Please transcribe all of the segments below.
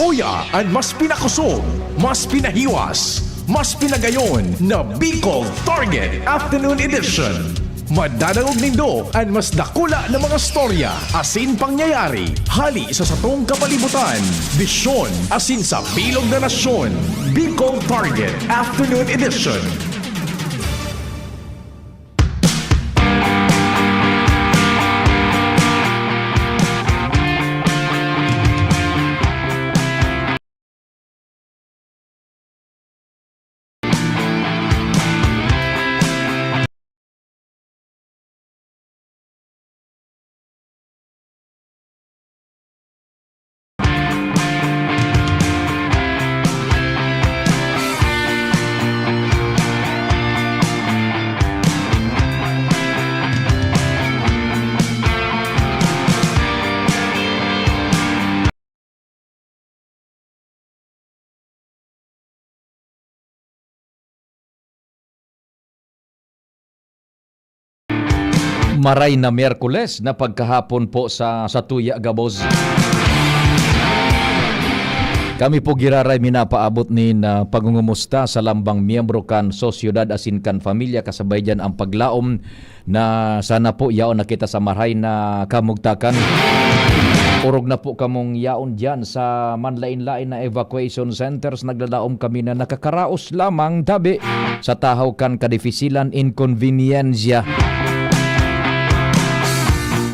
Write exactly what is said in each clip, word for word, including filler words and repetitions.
Uya an mas pinakosog, mas pinahiwas, mas pinagayon na Bicol Target Afternoon Edition. Madadangog nindo an mas dakula na mga storya asin pangyayari hali sa satong kapalibutan, bisyon asin sa bilog na nasyon. Bicol Target Afternoon Edition. Maray na Miyerkules na pagkahapon po sa, sa tuya gabos. Kami po giraray minapaabot nin, ah, pagngumusta sa lambang miyembro kan sosyedad asin kan pamilya, kasabay diyan ang paglaom na sana po yaon na kita sa maray na kamugtakan. Orog na po kamong yaon diyan sa manlain-lain na evacuation centers. Naglalaom kami na nakakaraos lamang tabi sa tahaw kan kadifisilan, inkonbiniyensya.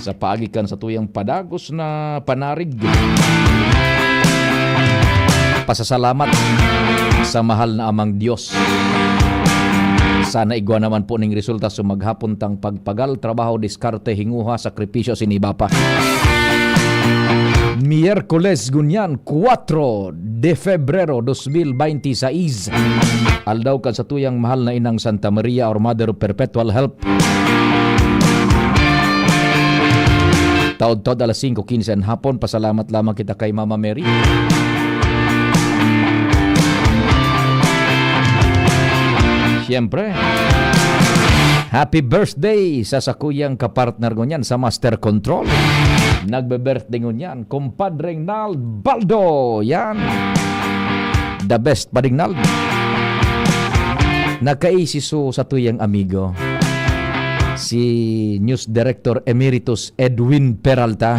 Sa paagi kan satuyang padagos na panarig, pasasalamat sa mahal na Amang Dios. Sana igwa naman po ning resulta sa maghapon tang pagpagal, trabaho, diskarte, hinguha, sakripisyo, asin iba pa. Miyerkules ngunyan, kuwatro de Febrero dos mil bente y seis. Aldaw kan satuyang mahal na inang Santa Maria, our Mother of Perpetual Help. Taod-taod alas singko quince an hapon, pasalamat lamang kita kay Mama Mary. Siyempre, happy birthday sa sakuyang kapartner ngunyan sa Master Control. Nagbe-birthday ngunyan, Compadre Nald Baldo. Yan. The best, Pading Nald. Nakaisi so satuyang amigo, si News Director Emeritus Edwin Peralta.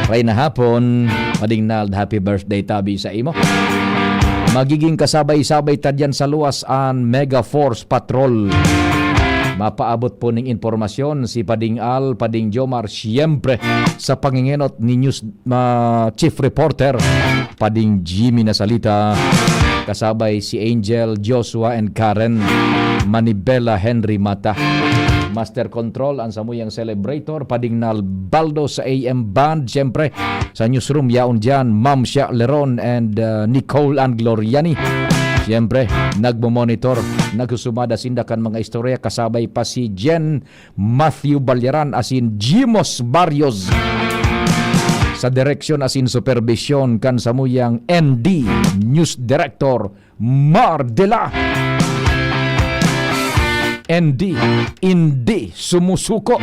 Maray na hapon, Pading Nald, happy birthday tabi sa imo. Magiging kasabay-sabay ta diyan sa luwas an Mega Force Patrol. Mapaabot po ning impormasyon si Pading Al, Pading Jomar, siyempre sa pangingenot ni News, ah, Chief Reporter Pading Jimmy Nasalita, kasabay si Angel, Joshua, and Karen, Manibela, Henry Mata. Master Control, ang samuyang celebrator, Pading Nalbaldo sa A M Band, siyempre, sa newsroom, yaon diyan, Ma'am Shia Leron and, uh, Nicole Angloriani. Siyempre, nagmo-monitor, nagsusumada sinda kan mga istorya, kasabay pa si Jen Matthew Balyaran asin Jimos Barrios. Sa direksyon asin superbisyon kan samuyang N D News Director Mar de la N D, Indi Sumusuko.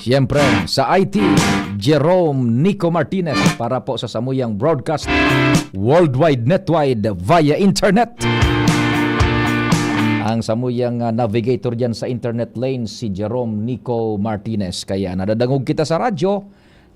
Siyempre, sa I T, Jerome Nico Martinez para po sa samuyang broadcast worldwide, netwide, via internet. Ang samuyang, ah, navigator dyan sa internet lane, si Jerome Nico Martinez. Kaya nadadangog kita sa radyo,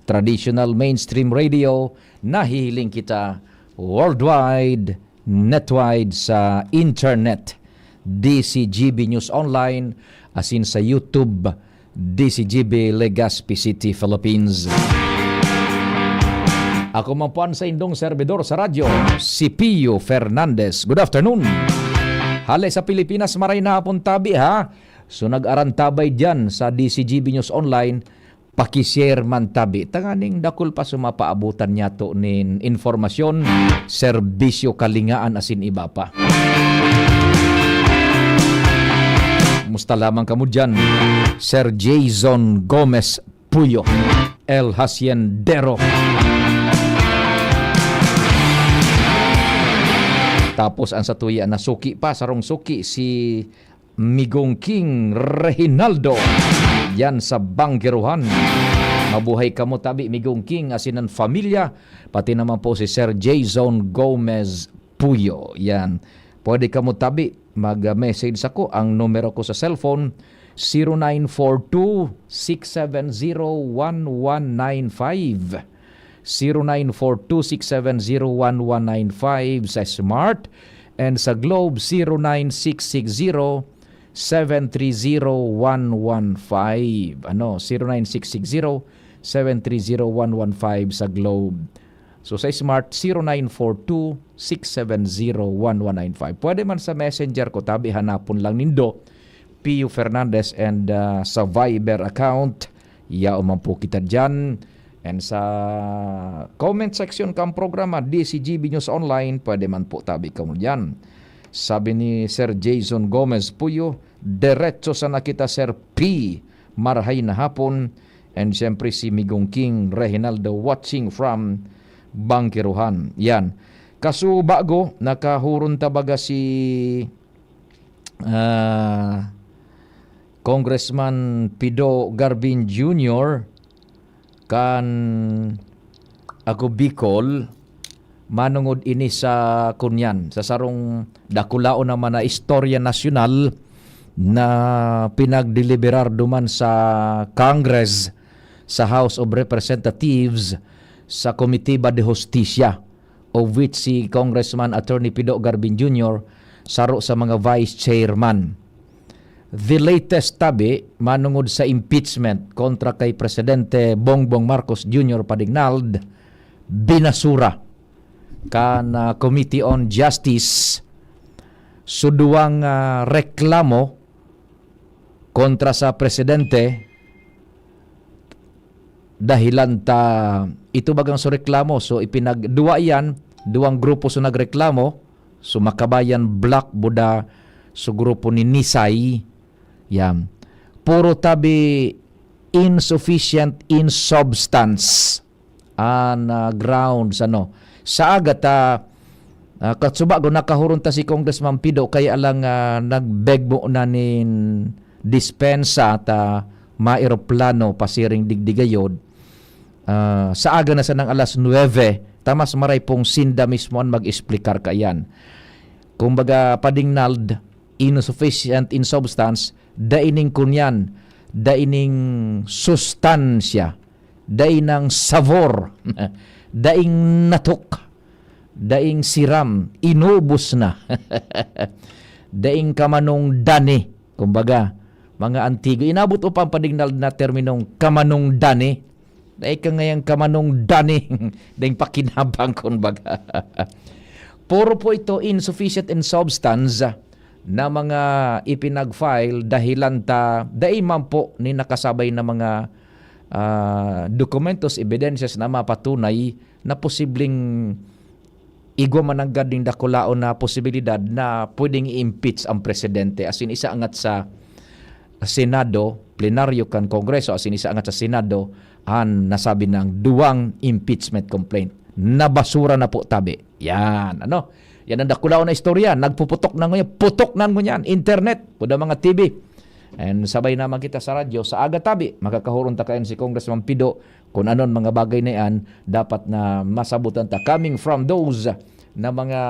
traditional mainstream radio, nahihiling kita worldwide, netwide sa internet, D C G B News Online, asin sa YouTube, D C G B Legazpi City, Philippines. Ako man po an saindong serbidor sa radyo, si Pio Fernandez. Good afternoon. Hale sa Pilipinas, maray na hapon tabi, ha? So, nag-arantabay diyan sa D C G B News Online, paki-share man tabi, tanganing dakul pa so mapaabotan niyato nin impormasyon, serbisyo, kalingaan, asin iba pa. Musta lamang kamo diyan, Sir Jason Gomez Puyo, El Haciendero. Tapos ang satuya na suki pa, sarong suki, si Migong King Rehinaldo, yan sa Bangkerohan. Mabuhay kamo tabi, Migong King, asin an pamilya, pati naman po si Sir Jason Gomez Puyo. Yan. Pwede kamo tabi, mag-message ako. Ang numero ko sa cellphone, zero nine four two, six seven zero, one one nine five. Zero nine four two six seven zero one one nine five sa Smart, and sa Globe, zero nine six six zero seven three zero one one five. Ano, zero nine six six zero seven three zero one one five sa Globe. So, sa Smart, zero nine four two six seven zero one one nine five. Pwede man sa Messenger ko, tabi, hanapon lang nindo, Pio Fernandez, and, ah, sa Viber account, yaon man po kita diyan. And sa comment section kan programa, D C G B News Online, pwede man po tabi kamo diyan. Sabi ni Sir Jason Gomez Puyo, "Diretso sana kita, Sir P. Marhay na hapon." And siyempre si Migong King Reginaldo, watching from Bangkerohan. Yan. Kaso bago, nakahuron ta baga si, ah, Congressman Pido Garbin Junior kan Ako Bicol, manungod ini sa kunyan, sa sarong dakulaon naman na istorya nasyonal na pinagdeliberar duman sa Congress, sa House of Representatives, sa Komitiba de Hustisya, of which si Congressman Attorney Pido Garbin Junior saro sa mga vice chairman. The latest tabi, manungod sa impeachment kontra kay Presidente Bongbong Marcos Junior Padignald, binasura kan, ah, Committee on Justice so duwang, ah, reklamo kontra sa presidente, dahilan ta ito bagang so reklamo. So, ipinag-, duwa iyan, duwang grupo so nagreklamo. So, Makabayan Bloc, buda so grupo ni Nisay. Yan. Puro tabi insufficient in substance an, ah, grounds, ano. Sa aga ta, ah, katsubago, nakahuron ta si Congressman Pido, kaya lang, ah, nagbegmo na nin dispensa ta maeroplano pasiring digdi gayod. Ah, sa aga na sanang alas nuebe, ta mas maray pong sinda mismo an mag-explicar kaiyan. Kumbaga, Padignald, insufficient in substance, dai ning kunyan, dai ning sustansya, dai nang sabor, daing natok, daing siram, inubos na. Daing kamanongdani, kumbaga, mga antigo. Inabot o pa an Padignald na terminong kamanongdani. Dai ka ngayang kamanongdani, daing pakinabang, kumbaga. Puro po ito insufficient in substance na mga ipinag-file, dahilan ta dai man po ni nakasabay na mga, ah, dokumentos, ebidensyas na mapatunay na posibleng igwa man nanggad ning dakulaon na posibilidad na pwedeng i-impeach ang presidente. Asin isa angat sa Senado, plenaryo kan Kongreso, asin isa angat sa Senado, an nasabi nang duwang impeachment complaint. Nabasura na po tabi. Yan, ano? Yan ang dakulaon na istorya. Nagpuputok na ngunyan. Putok na ngunyan. Internet. Kuda mga T V. And sabay naman kita sa radyo. Sa aga tabi, makakahuron ta kayan si Congressman Pido kung anon mga bagay na yan dapat na masabutan ta. Coming from those na mga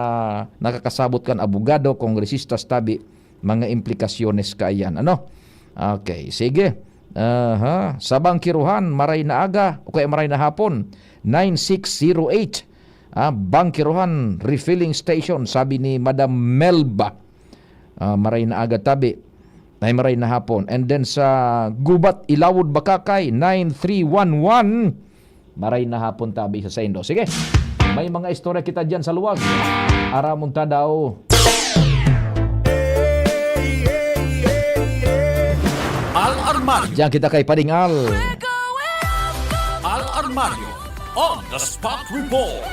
nakakasabot kan abogado, kongresistas tabi, mga implikasyones kaiyan. Ano? Okay, sige. Aha. Sa Bangkiruhan, maray na aga, o kaya maray na hapon, nine six zero eight. Ah, Bangkiruhan Refilling Station, sabi ni Madam Melba. Ah, maray na aga tabi. Ay, maray na hapon. And then sa Gubat, Ilawod, Bakakay, nine three one one. Maray na hapon tabi sa saindo. Sige, may mga istorya kita dyan sa luwag. Aramon ta daw. Al Armario. Diyan kita kay Pading Al. Al Armario on the spot report.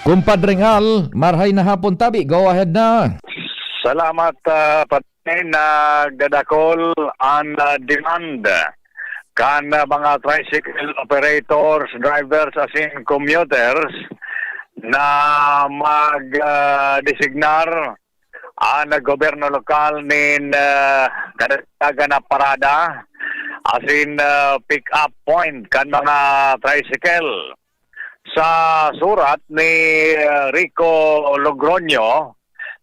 Kumpadring Al, marhay na hapon tabi. Go ahead na. Salamat, ah, Padre. Nagdadakol an, ah, demand kan, ah, mga tricycle operators, drivers, asin commuters na mag, ah, designar ang gobyerno lokal nin, ah, kadagdagan na parada, asin, ah, pick-up point kan mga tricycle. Sa surat ni, ah, Rico Logroño,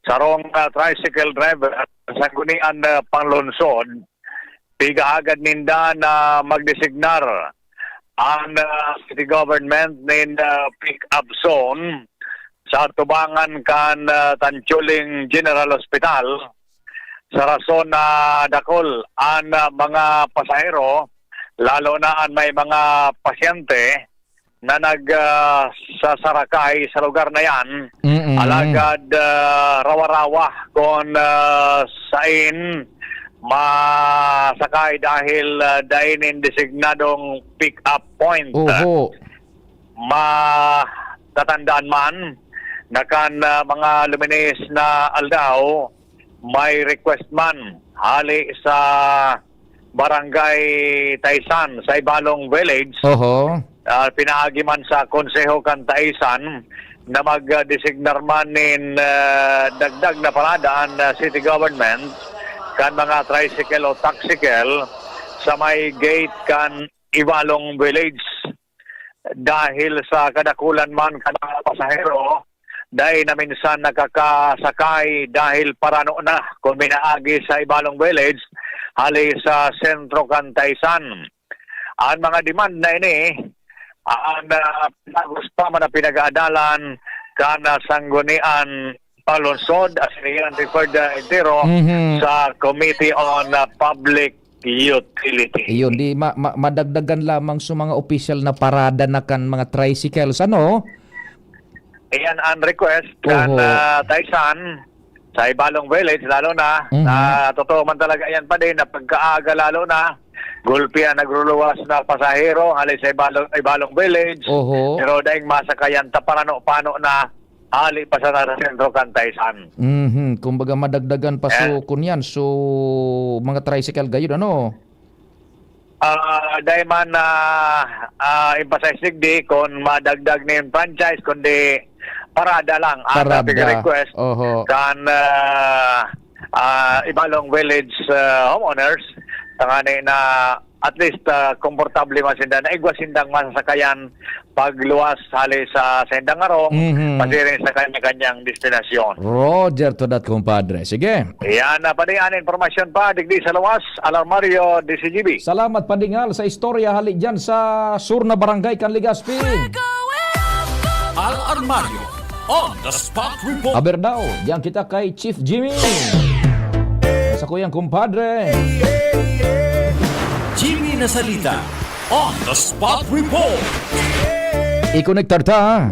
sarong, ah, tricycle driver sa Sangguniang, ah, Panglungsod, pigahagad ninda na magdesignar ang, ah, city government nin, ah, pick-up zone sa tubangan kan, ah, Tanchuling General Hospital, sa rason na dakul an, ah, mga pasahero, lalo na an may mga pasyente na nag, ah, sasarakay sa lugar na yan. Mm. Alagad, ah, rawa-rawa kung, ah, sain masakay dahil, ah, dai nin designadong pick-up point. Oho. Matatandaan man na kan, ah, mga luminis na aldaw, may request man hali sa Barangay Taisan sa Ibalong Village. Oho. Ah, pinaagi man sa Konseho kan Taisan na mag, ah, designar man nin, ah, dagdag na parada an, ah, city government kan mga tricycle o taxicle sa may gate kan Ibalong Village. Dahil sa kadakulan man kan mga pasahero, dai na minsan nakakasakay dahil parano na kun minaagi sa Ibalong Village hali sa sentro kan Taisan. An mga demand na ini, an, ah, pinag-uspa man na pinag-aadalan kan, ah, Sanggunian Panglungsod, asin iyan referred, ah, entero Mhm. sa Committee on, ah, Public Utility. Iyon, di ma-, ma-, madagdagan lamang sa mga opisyal na parada na kan mga tricycles, ano? Iyan ang request kan, Oho. ah, Taisan sa Ibalong Village, lalo na, Mhm. na totoo man talaga yan pa din na pagkaaga lalo na, gulpi ang nagruluwas na pasahero hali sa Ibalong, Ibalong Village, Oho. pero daing masakayan ta parano-pano na hali pa sa sentro kan Taisan. Mhm. Kumbaga madagdagan pa Eh? so kunyan, so mga tricycle gayud, ano? Ah, dai man na, ah, emphasize digdi kun madagdag nin franchise, kundi parada lang ang Parada. traffic request Oho. kan, ah, ah, Ibalong Village, ah, homeowners, tangani na at least, ah, komportable man sinda, na igwa sindang masasakayan pagluwas hali sa saindang harong, Mhm. pasiring sa kanya-kanyang destinasyon. Roger to that, kumpadre. Sige. Yan, ah, padi an impormasyon pa, digdi sa luwas, Alarmario, D C G B. Salamat, padingal sa istorya hali dyan sa sur na barangay kan Legazpi. Al Armario on the spot report. Aber daw, diyan kita kay Chief Jimmy. Sa kuyang kumpadre. Jimmy Nasalita on the spot report. Ikonektar ta.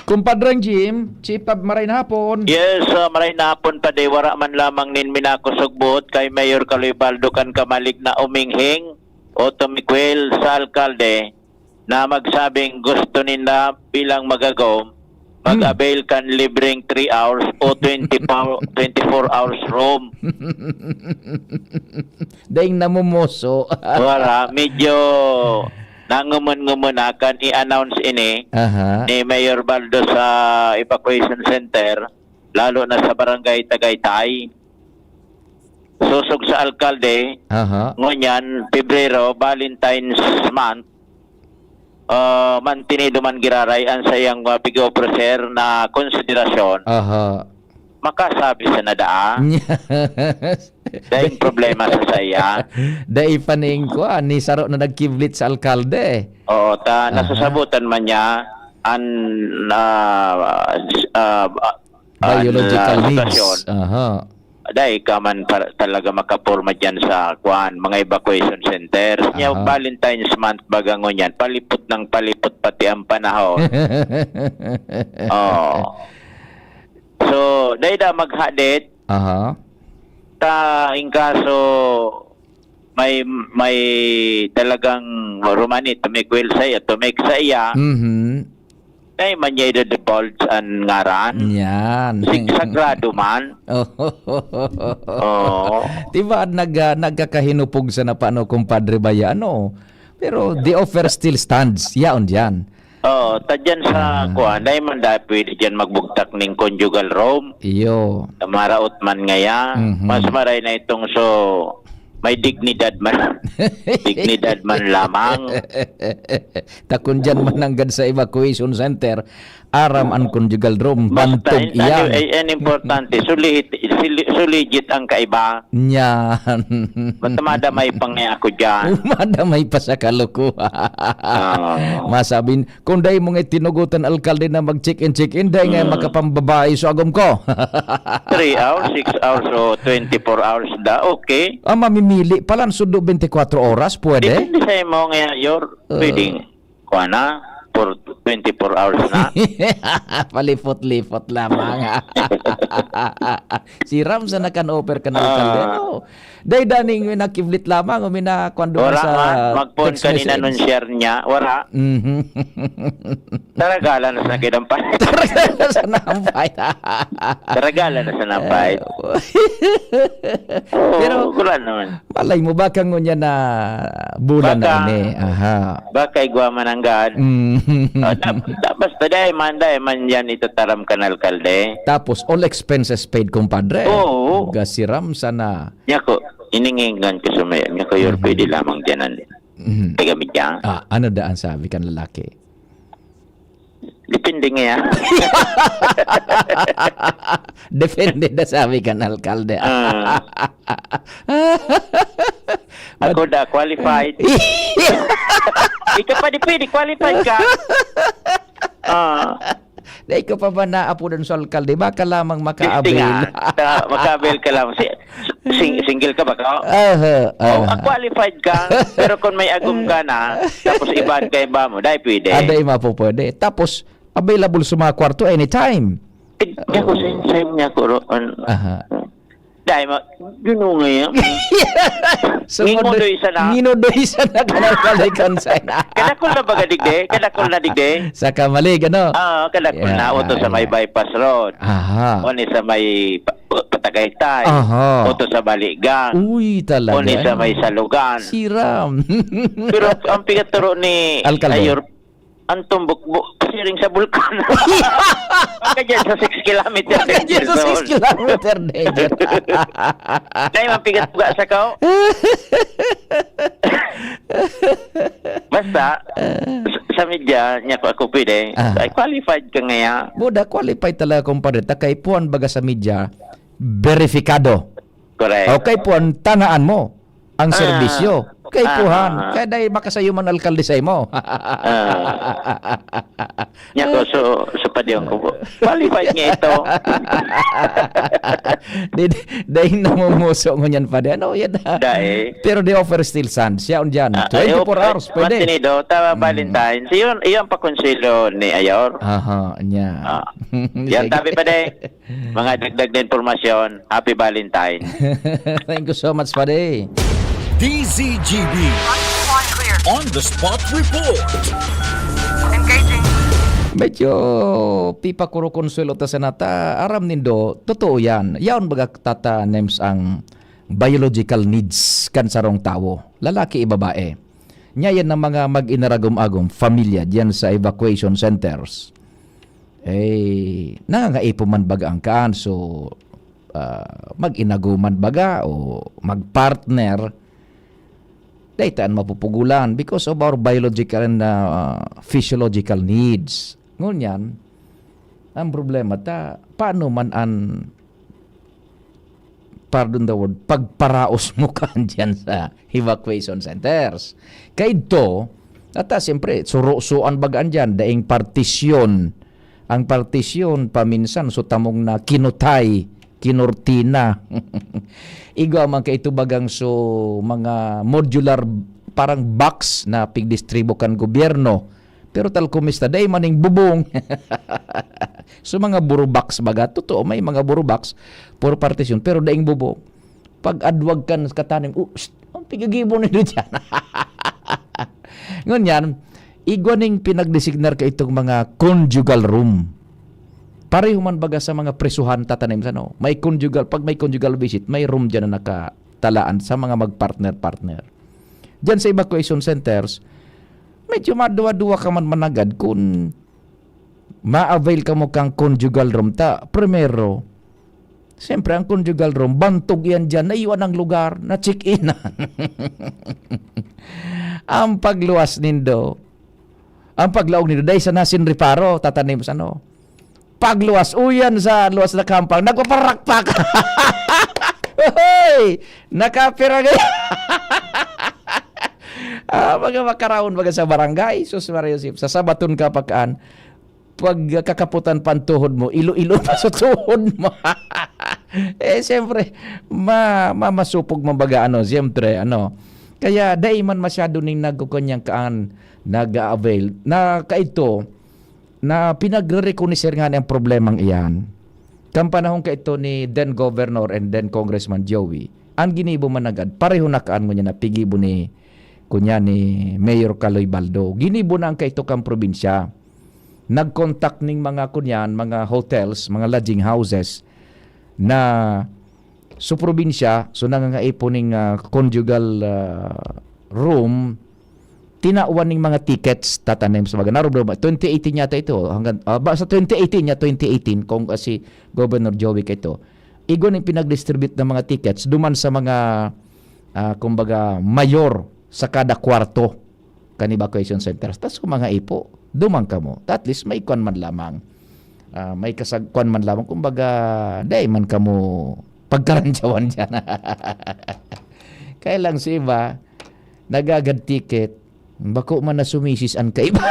Kumpadreng Jim, Chief Pab, maray na hapon. Yes, ah, maray na hapon, padi. Wara man lamang nin minakosog buot kay Mayor Kaloy Baldo kan kamalig na uminghing o tumikwil sa alkalde na magsabing gusto ninda bilang magagom Hmm. mag-avail kan libreng three hours o twenty-four, twenty-four hours room. Daing namomoso. Wala, medyo nangumun-ngumun na kan i-announce ini Aha. ni Mayor Baldo sa evacuation center, lalo na sa Barangay Tagaytay. Sosog sa alkalde, Aha. ngunyan, Pebrero, Valentine's Month, ah, mantinido man giraray an saiyang, ah, pig-opreser na konsiderasyon. Aha. Makasabi sa nadaa. Yes. Daing problema sa saya. Dai pa ning kuan, ni saro na nagkiblit sa alkalde. Oo, ta, Aha. nasasabutan man niya an, ah, s-, ah, ah, Biological an, ah, needs. sitwasyon. Aha. Dai ka man pa-, talaga makaporma diyan sa, kuan, mga evacuation centers. Nya, Aha. Valentine's month baga ngunyan, palipot ng palipot pati ang panahon. Oo. So, dai da maghadit. Aha. Ta, in kaso may, may talagang rumani, tumikwil sa iya, tumik sa iya, Mhm. dai man niya i-divulge an ngaran. Yan. Sig-, sagrado man. Oo. Oo. Diba, nag-, ah, nagkakahinupog sana pa, ano, kumpadre Baya, ano? Pero the offer still stands. Yaon diyan. Oo, ta dyan sa Ah. kuwan, dai man da pwede dyan magbugtak ning conjugal room. Iyo. Maraot man ngaya. Mhm. Mas maray na itong so, may dignidad man. Dignidad man lamang. Ta kun dyan man nanggad sa evacuation center, aram an conjugal room, Basta, bantog in-, iyan. ano, ay, an importante, sulit, suli-, suligit ang kaiba. Nyan. Basta madamay pa nga ako dyan. Madamay pa sa kalokohan. Oo. Masabing, kung dai mo nga tinugotan, alkalde, na mag-check-in, check-in, dai nga Hmm. makapambabae so agom ko. Three hours, six hours, o twenty-four hours da, okay. Ah, mamimili pala, sudo twenty-four oras, pwede? Depende sa imo nga, Yor. Ah. Pwedeng, kuha na, for twenty-four hours na. Palipot-lipot lamang. Si Ram sa nakan-offer kan alkalde, Ah. no? Dai daning minakiblit lamang o mina-, kwan duman Wala sa man. Mag-phone text ka ni message. Nanunsyar niya. Wala. Mhm. Taragalan na sa kinampay. Taragalan na sa nampay. Taragalan na sa nampay. Eh, Oo, pero wala naman. Malay mo, baka ngunyan na bulan na Baka. ini. Aha. Baka igwa man ang gaan. Mm. Ah, dap-, dap-, basta dai man, dai man yan itataram kan alkalde. Tapos, all expenses paid, kumpadre. Oo. Gasiram sana. Niya ko, iningingan ko sa may, niya ko, "Yor, Mhm. pwede lamang dyan ang Mhm. taga-media?" Ah, ano daan sabi kan lalaki? Depende nga yan. Depende na sabi kan alkalde. Ah. Ako na, qualified. Ikaw pa, di pwede, qualified ka. Ah. Dai ka pa ba naapodan sa alkalde? Baka lamang maka-avail. Testing, ah. Ta-, maka-avail ka lang. Si-, sing-, single ka ba ka? Aha, Oh, aha. ah, qualified ka, pero kung may agom ka na, tapos iba ang kaiba mo, dai pwede. Ah, dai mapupwede. Tapos, available sa mga kwarto anytime. Eh, niya ko, same, same niya ko, ro-, an-, Aha. Dai ma-, yun o nga yan. So, Ngingodoy modo-, sana. Ngingodoy sana ka na sa Liconsa na. Kadakol na baga digdi? Kadakol na digdi? Sa Camalig, ano? Ah, kadakol na. Yeah, Uto sa may yeah. Bypass Road. Aha. O ni sa may pa-, Patagaytay. Aha. Uto sa Baligan. Uy, talaga, O ni sa ano? may Salugan. Siram. Pero ang pinaturo ni Alkalde. Ayor, ang tumbok bu-, siring sa bulkan. Baka dyan sa six kilometer Baka dyan sa danger zone. six kilometer danger. Dahil mapigat buga sa kao. Basta, sa, sa media, niya ko ako pwede. Ah. Ay, qualified ka ngaya. Buda, qualified talaga, kumpadre. Ta kaipuhan baga sa media, verifikado. Correct. O kaipuhan, tanaan mo ang Ah. serbisyo. Kaipuhan. Ah. Kaya dahil makasayo man alkalde sa imo. Ah. Niya ko, so, sa padiyon ko po. Qualified nga ito. Di, di, dahil namumuso ngunyan pa di. Ano, yan, ah. Dahil. Pero the offer still stands. Siya, dyan. Ah, Twenty-four ay, hours, pwede. Mantenido, tama, Mm. Valentine. So, yun, iyon pa konselo ni Ayor. Aha, niya. Ah. Yan, Sige. tabi pa di. Mga dagdag na impormasyon, Happy Valentine. Thank you so much, pare. D Z G B On the Spot Report. Engaging. Medyo pipakuro konsuelo ta sana ta, aram nindo, totoo yan. Yaon baga tata, Nems, ang biological needs kan sarong tawo, lalaki i babae. Nya yan ang mga mag-inaragom-agom, pamilya, diyan sa evacuation centers. Eh, nangangaipo man baga ang kaan, so, ah, mag-inago man baga o mag-partner, dai ta an mapupugulan because of our biological and, ah, physiological needs. Ngunyan, ang problema ta, paano man an, pardon the word, pagparaos mo kan diyan sa evacuation centers? Kaidto, ata siyempre, suro-suan baga an diyan, daing partisyon. Ang partisyon, paminsan, so tamong na kinutay, kinortina. Igwa man kaito bagang so mga modular, parang box na pigdistribo kan gobyerno. Pero tal kumista, dai maning bubong. So, mga burubox baga, totoo, may mga burubox, puro partisyon, pero daing bubong. Pag adwag kan katanim, "Oh, shh, ang pigagibo nindo diyan?" Ngunyan, igwa ning pinagdesignar ka itong mga conjugal room. Pareho man baga sa mga prisuhan tatanim sa, no? May conjugal, pag may conjugal visit, may room diyan na nakatalaan sa mga mag-partner-partner. Diyan sa evacuation centers, Medyo maduwa-duwa ka man managad kun ma-avail kamo kan conjugal room ta. Primero, siyempre, ang conjugal room, bantog iyan diyan, naiwan ang lugar, na-check-in na. Ang pagluwas nindo, ang paglaog nindo, dai sana sin reparo, tatanim sa ano. Pagluwas, uyan sa luwas na kampang, nagpaparakpak. Hoy! Nakapira ngayon. Ah, mga makaraon, mga sa barangay, sus, Maria Josep, sa sabaton ka pa kaan, pag kakaputan pa ang tuhod mo, ilo-ilo pa sa tuhod mo. Eh, siyempre, ma-, mamasupog man baga, ano, siyempre, ano. Kaya, dai man masyado ning nagkukunyang kaan, nag-a-avail. Na kaito, na pinagre-rekonoser nga ang problemang iyan. Kan panahon kaito ni then Governor and then Congressman Joey, ang ginibo man nanggad, pareho na kaan ngunyan na pigibo ni, kunya ni Mayor Kaloy Baldo. Ginibo na ang kaito kan probinsya. Nag-contact ning mga kunyan, mga hotels, mga lodging houses na sa probinsya, so nangangaipo ning, ah, conjugal, ah, room, tinawan ning mga tickets, tatanim sa mga narobroba. Twenty eighteen yata ito, hanggang, ah, ba, sa twenty eighteen niya, twenty eighteen, kung, ah, si Governor Joey kaito, igwa ning pinag-distribute ng mga tickets duman sa mga, ah, kumbaga, mayor sa kada kwarto kan evacuation centers. Tas kung mga ipo, duman kamo. At least, may kwan man lamang. Ah, may kasag-, kwan man lamang. Kumbaga, dai man kamo pagkarantyawan diyan. Kaya lang sa iba, nagagad ticket, bako man na sumisis an kaiba.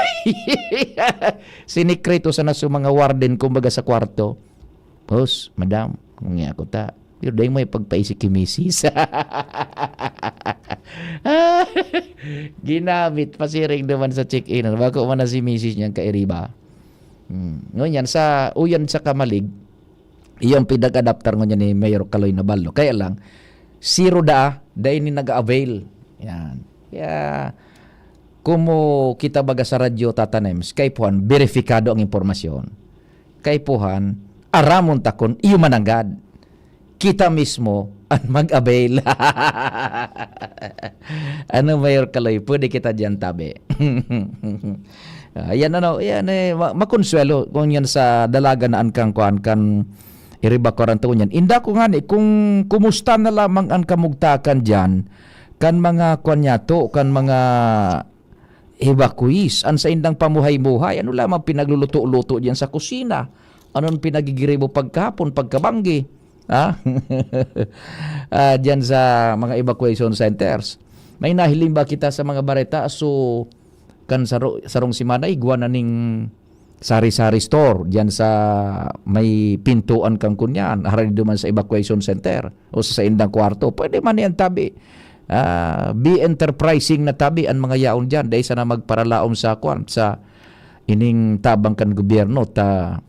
Sinikreto sana sa mga warden, kumbaga, sa kwarto. "Boss, madam, kung ako ta, pero dai mo ipagpaisi ki misis." Ginamit, pasiring naman sa check-in. Bako man na si misis niyang kairiba. Hmm. Ngunyan, sa uyan sa kamalig, iyang pinag-adaptar ngunyan ni Mayor Kaloy Naballo. Kaya lang, zero da, dai ni nag-avail. Yan. Kaya, kumo kita baga sa radyo, Tata Nems, kaipuhan, beripikado ang impormasyon. Kaipuhan, aramon ta kun iyo mananggad. Kita mismo an mag-avail. Ano, Mayor Kaloy, pwede kita diyan tabi? Ah, yan ano, yan eh, ma-, makonsuelo kung yan sa dalaga na an kang kuan, kan iriba ko aran tao niyan. Inda ko ngani, kung kumusta na lamang an kamugtakan diyan, kan mga kuan niyato, kan mga evacuees, an saindang pamuhay-buhay, ano lamang pinagluluto-luto diyan sa kusina? Ano an pinagigiribo pagkahapon, pagkabanggi? Ha? Ah, diyan sa mga evacuation centers. May nahiling ba kita sa mga bareta? So, kan saro-, sarong semana, igwa na ning sari-sari store diyan sa may pintuan kan kunyan, harani duman sa evacuation center o sa saindang kwarto. Pwede man yan tabi. Ah, be enterprising na tabi an mga yaon diyan. Dai sana magparalaom sa kwan, sa ining tabang kan gobyerno ta,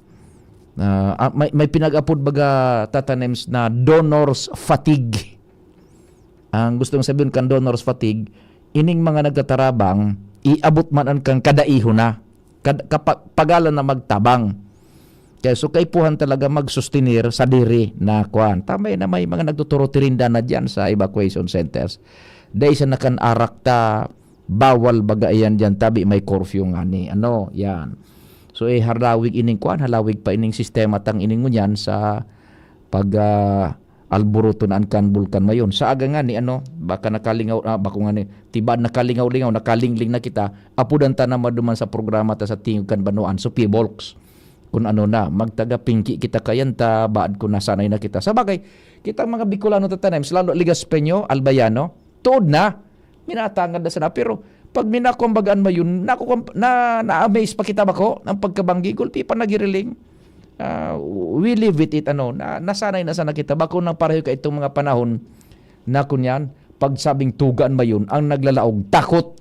ah, ah, may, may pinag-apod baga, Tata Nems, na donor's fatigue. Ang gustong sabihin kan donor's fatigue, ining mga nagtatarabang, iabot man an kan kadaihon na. Kad-, kapa-, pagalan na magtabang. Kaya so kaipuhan talaga magsustenir sa diri na kuan. Tama na may mga nagtuturo tirinda na diyan sa evacuation centers. Dai sa nakan arak ta, bawal baga iyan diyan, tabi may curfew ngani. Ano, yan. So, eh, halawig ining kuan, halawig pa ining sistema tang ining ngunyan sa pag, ah, alboroto na an kan Bulkan Mayon. Sa aga ngani, ano, baka nakalingaw, ah, bako ngani, tibaad nakalingaw-lingaw, nakalingling na kita, apodan ta na maduman sa programa ta sa Tingog kan Banwaan, so Pibolks. Kun ano na, magtaga pingki kita kayan ta, baad kun nasanay na kita. Sa bagay, kita mga Bicolano, Tata Nems, lalo Legaspeño, Albayano, tuod na, minatangad na sana. Pero pag minakumbagaan mo yun, nakukum-, na, na-amaze pa kita bako ng pagkabanggi, gulpi pa nagiriling. Ah, we live with it, ano, na, nasanay na sana kita. Bako nang pareho ka itong mga panahon na kunyan, pagsabing tugaan mo yun, ang naglalaog, takot.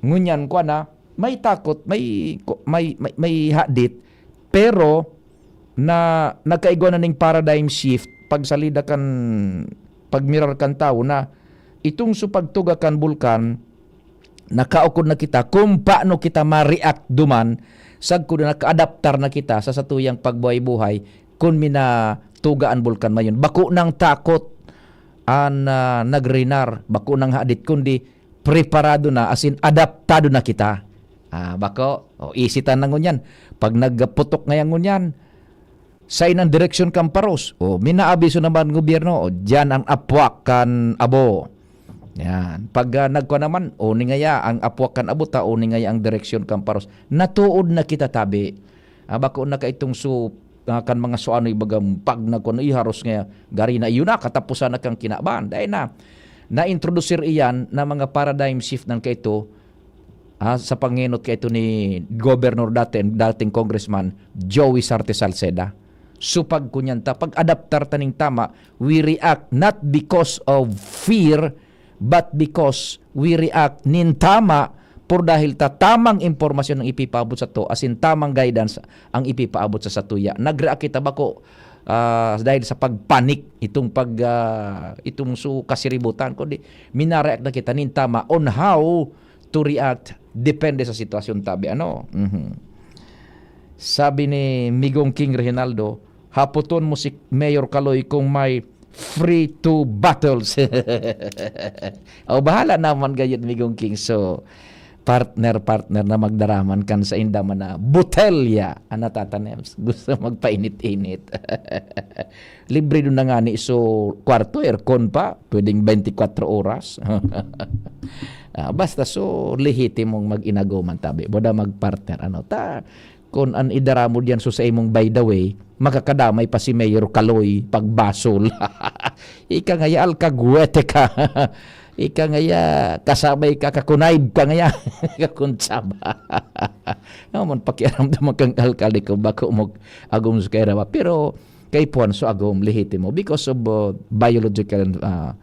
Ngunyan, kwa na, may takot, may, may, may, may hadit, pero na, nagkaigwa na ning paradigm shift, pagsalida kan, pagmirar kan tawo na itong sa pagtuga kan bulkan, nakaukod na kita kung paano kita ma-react duman, sagkod na naka-adaptar na kita sa satuyang pagbuhay-buhay, kun minatuga an bulkan mayon. Bako nang takot an, ah, nagrinar, bako nang hadit, kundi preparado na, as in, adaptado na kita. Ah, bako, o, easy ta na ngunyan. Pag nagputok ngayon ngunyan, sain ang direksyon kan paros. O, minaabiso naman gobyerno, o, diyan ang apwak kan abo. Yan. Pag, ah, nagkwa naman, o, ni ngaya ang apwak kan abo ta, o, ni ngaya ang direksyon kan paros. Natuod na kita, tabi. Ah, bako na kaitong su-, ah, kan mga suanoy bagang pag nagkwa na, iharos nga, gari na, iyon na, katapusan na kang kinaban. Dahil na, na-introduce iyan na mga paradigm shift ng kaito, ah, sa pangenot kaito ni Governor dati, dating Congressman Joey Sarte Salceda. So, pag kunyan ta, pag-adaptar ta ning tama, we react not because of fear, but because we react nin tama, por dahil ta tamang impormasyon ang ipipaabot sa to, as in tamang guidance ang ipipaabot sa satuya. Nag-react kita bako, ah, dahil sa pagpanik, itong pag, ah, itong su kasiributan, kundi minareact na kita nin tama on how to react, depende sa sitwasyon, tabi, ano? Mhm. Sabi ni Migong King Reginaldo, "Hapoton mo si Mayor Kaloy kung may free two bottles." O, bahala naman gayud, Migong King. So, partner, partner na magdaraman kan sainda man na botelya. Ano, Tata Nems? Gusto magpainit-init. Libre doon na nga ni so kwarto, aircon pa. Pwedeng twenty-four oras. Ah, basta so, lehitimong mag-inagoman, tabi. Boda mag-partner, ano, ta, kun an idara mo diyan so sa imong by the way, makakadamay pa si Mayor Kaloy pagbasol. Ika ngaya, alkagwete ka. Ika ngaya, kasabay ka, kakunayb ka ngaya. Kakuntsaba. Naman, pakiaramdaman kang alkalde ko, bako mo agom sa kairaba. Pero, kay Puan, so agom, lehitimo, because of, uh, biological, uh,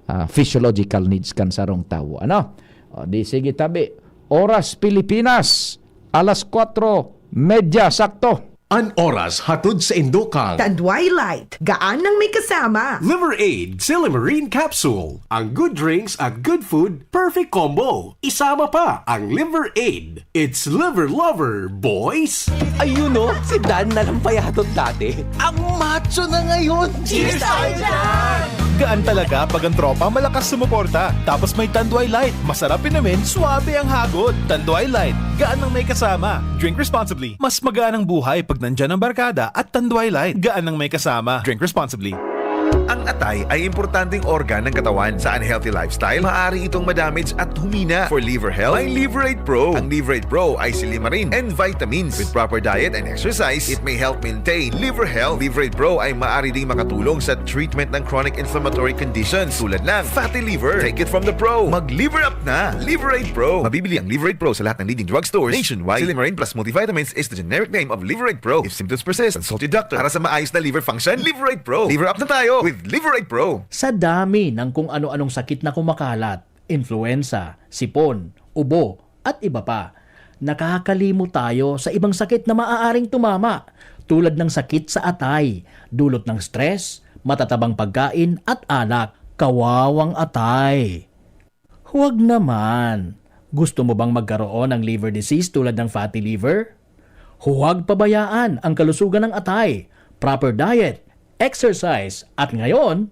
uh, physiological needs kan sarong tawo. Ano? O, di sige, tabi. Oras Pilipinas, alas kwatro medya, sakto. An oras hatod sa Indokang. Tanduay Light, gaan nang may kasama. Liver Aid, Silimarin Capsule. Ang good drinks at good food, perfect combo. Isama pa ang Liver Aid. It's Liver Lover, boys! Ayun, oh, si Dan na lang payatod dati. Ang macho na ngayon! Cheers tayo dyan! Gaan talaga pag ang tropa malakas sumuporta. Tapos may Tanduay Light. Masarap inumin, suabe ang hagod. Tanduay Light. Gaan ang may kasama. Drink responsibly. Mas magaan ang buhay pag nandyan ang barkada at Tanduay Light. Gaan ang may kasama. Drink responsibly. Ang atay ay importanteng organ ng katawan. Sa unhealthy lifestyle, maaari itong madamage at humina. For liver health, may Liver Aid Pro. Ang Liver Aid Pro ay silimarin and vitamins. With proper diet and exercise, it may help maintain liver health. Liver Aid Pro ay maaari ding makatulong sa treatment ng chronic inflammatory conditions tulad ng fatty liver. Take it from the pro. Mag-Liver Up na! Liver Aid Pro. Mabibili ang Liver Aid Pro sa lahat ng leading drugstores nationwide. Silimarin plus multivitamins is the generic name of Liver Aid Pro. If symptoms persist, consult your doctor. Para sa maayos na liver function, Liver Aid Pro. Liver Up na tayo with Liver Aid Pro. Sa dami ng kung ano-anong sakit na kumakalat, influenza, sipon, ubo, at iba pa, nakakalimot tayo sa ibang sakit na maaaring tumama, tulad ng sakit sa atay, dulot ng stress, matatabang pagkain at alak. Kawawang atay! Huwag naman! Gusto mo bang magkaroon ng liver disease tulad ng fatty liver? Huwag pabayaan ang kalusugan ng atay, proper diet, exercise, at ngayon,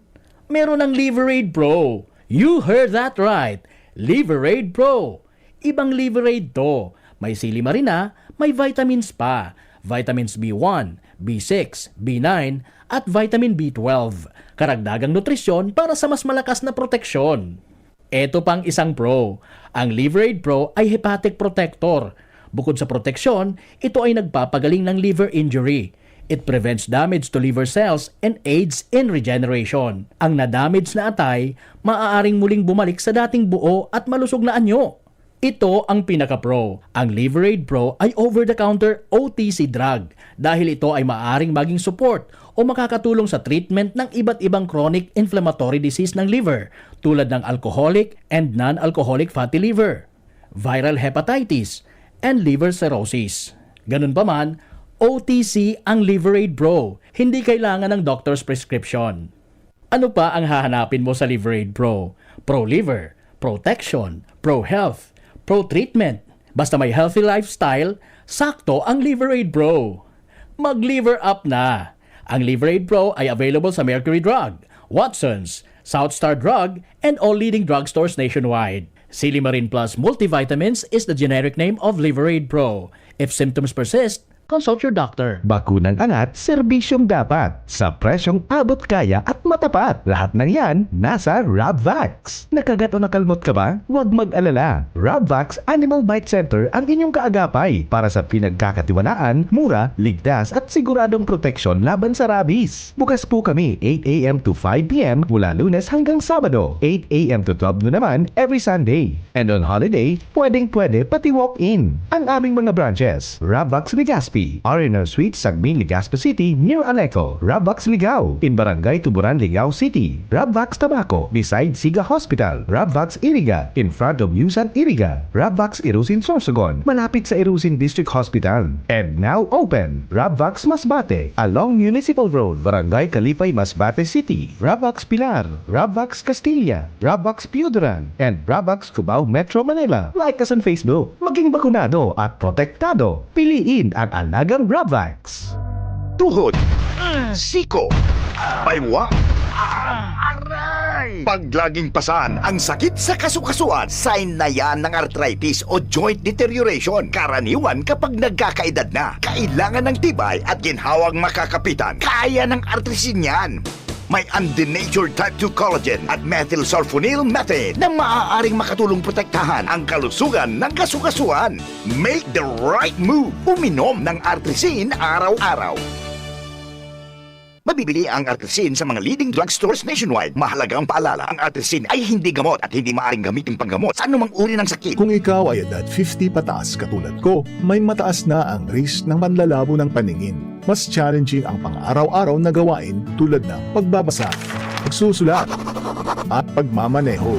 meron ng Liver Aid Pro. You heard that right! Liver Aid Pro! Ibang Liver Aid to. May silimarina, may vitamins pa. Vitamins B one, B six, B nine, at vitamin B twelve. Karagdagang nutrisyon para sa mas malakas na proteksyon. Eto pang isang pro. Ang Liver Aid Pro ay hepatic protector. Bukod sa proteksyon, ito ay nagpapagaling ng liver injury. It prevents damage to liver cells and aids in regeneration. Ang na-damage na atay, maaaring muling bumalik sa dating buo at malusog na anyo. Ito ang pinaka-pro. Ang Liver Aid Pro ay over-the-counter O T C drug dahil ito ay maaaring maging support o makakatulong sa treatment ng iba't ibang chronic inflammatory disease ng liver, tulad ng alcoholic and non-alcoholic fatty liver, viral hepatitis, and liver cirrhosis. Ganun pa man, O T C ang Liver Aid Pro. Hindi kailangan ng doctor's prescription. Ano pa ang hahanapin mo sa Liver Aid Pro? Pro liver, protection, pro health, pro treatment. Basta may healthy lifestyle, sakto ang Liver Aid Pro. Mag-Liver Up na! Ang Liver Aid Pro ay available sa Mercury Drug, Watson's, South Star Drug, and all leading drugstores nationwide. Silimarin Plus Multivitamins is the generic name of Liveraid Pro. If symptoms persist, consult your doctor. Bakunang angat, serbisyong dapat, sa presyong abot kaya at matapat. Lahat ng yan, nasa Rabvax. Nakagat o nakalmot ka ba? Huwag mag-alala. Rabvax Animal Bite Center ang inyong kaagapay para sa pinagkakatiwalaan, mura, ligtas at siguradong proteksyon laban sa rabies. Bukas po kami eight a m to five p m mula Lunes hanggang Sabado, eight a m to twelve noon naman every Sunday. And on holiday, pwedeng-pwede pati walk-in. Ang aming mga branches, Rabvax Legazpi, R and R Suite, Sagmin, Legazpi City, near Aleco, Rabvax Ligao, in Barangay Tuburan, Ligao City, Rabvax Tabaco, beside Siga Hospital, Rabvax Iriga, in front of Yusan Iriga, Rabvax Irusin Sorsogon, malapit sa Irusin District Hospital. And now open, Rabvax Masbate, along Municipal Road, Barangay Kalipay, Masbate City, Rabvax Pilar, Rabvax Castilla, Rabvax Pioduran, and Rabvax Cubao, Metro Manila. Like us on Facebook. Maging bakunado at protektado. Piliin ang alagang Rabvax. Tuhod, siko, baywa, aray! Pag laging pasan ang sakit sa kasukasuan, sign na yan ng arthritis o joint deterioration. Karaniwan kapag nagkakaedad na, kailangan ng tibay at ginhawang makakapitan. Kaya ng artrisin yan. May undenatured type two collagen at methylsulfonyl methane na maaaring makatulong protektahan ang kalusugan ng kasukasuan. Make the right move. Uminom ng Artrisin araw-araw. Mabibili ang Artrisin sa mga leading drugstores nationwide. Mahalagang paalala, ang Artrisin ay hindi gamot at hindi maaaring gamitin panggamot sa anumang uri ng sakit. Kung ikaw ay edad fifty pataas katulad ko, may mataas na ang risk ng panlalabo ng paningin. Mas challenging ang pang-araw-araw na gawain tulad ng pagbabasa, pagsusulat, at pagmamaneho.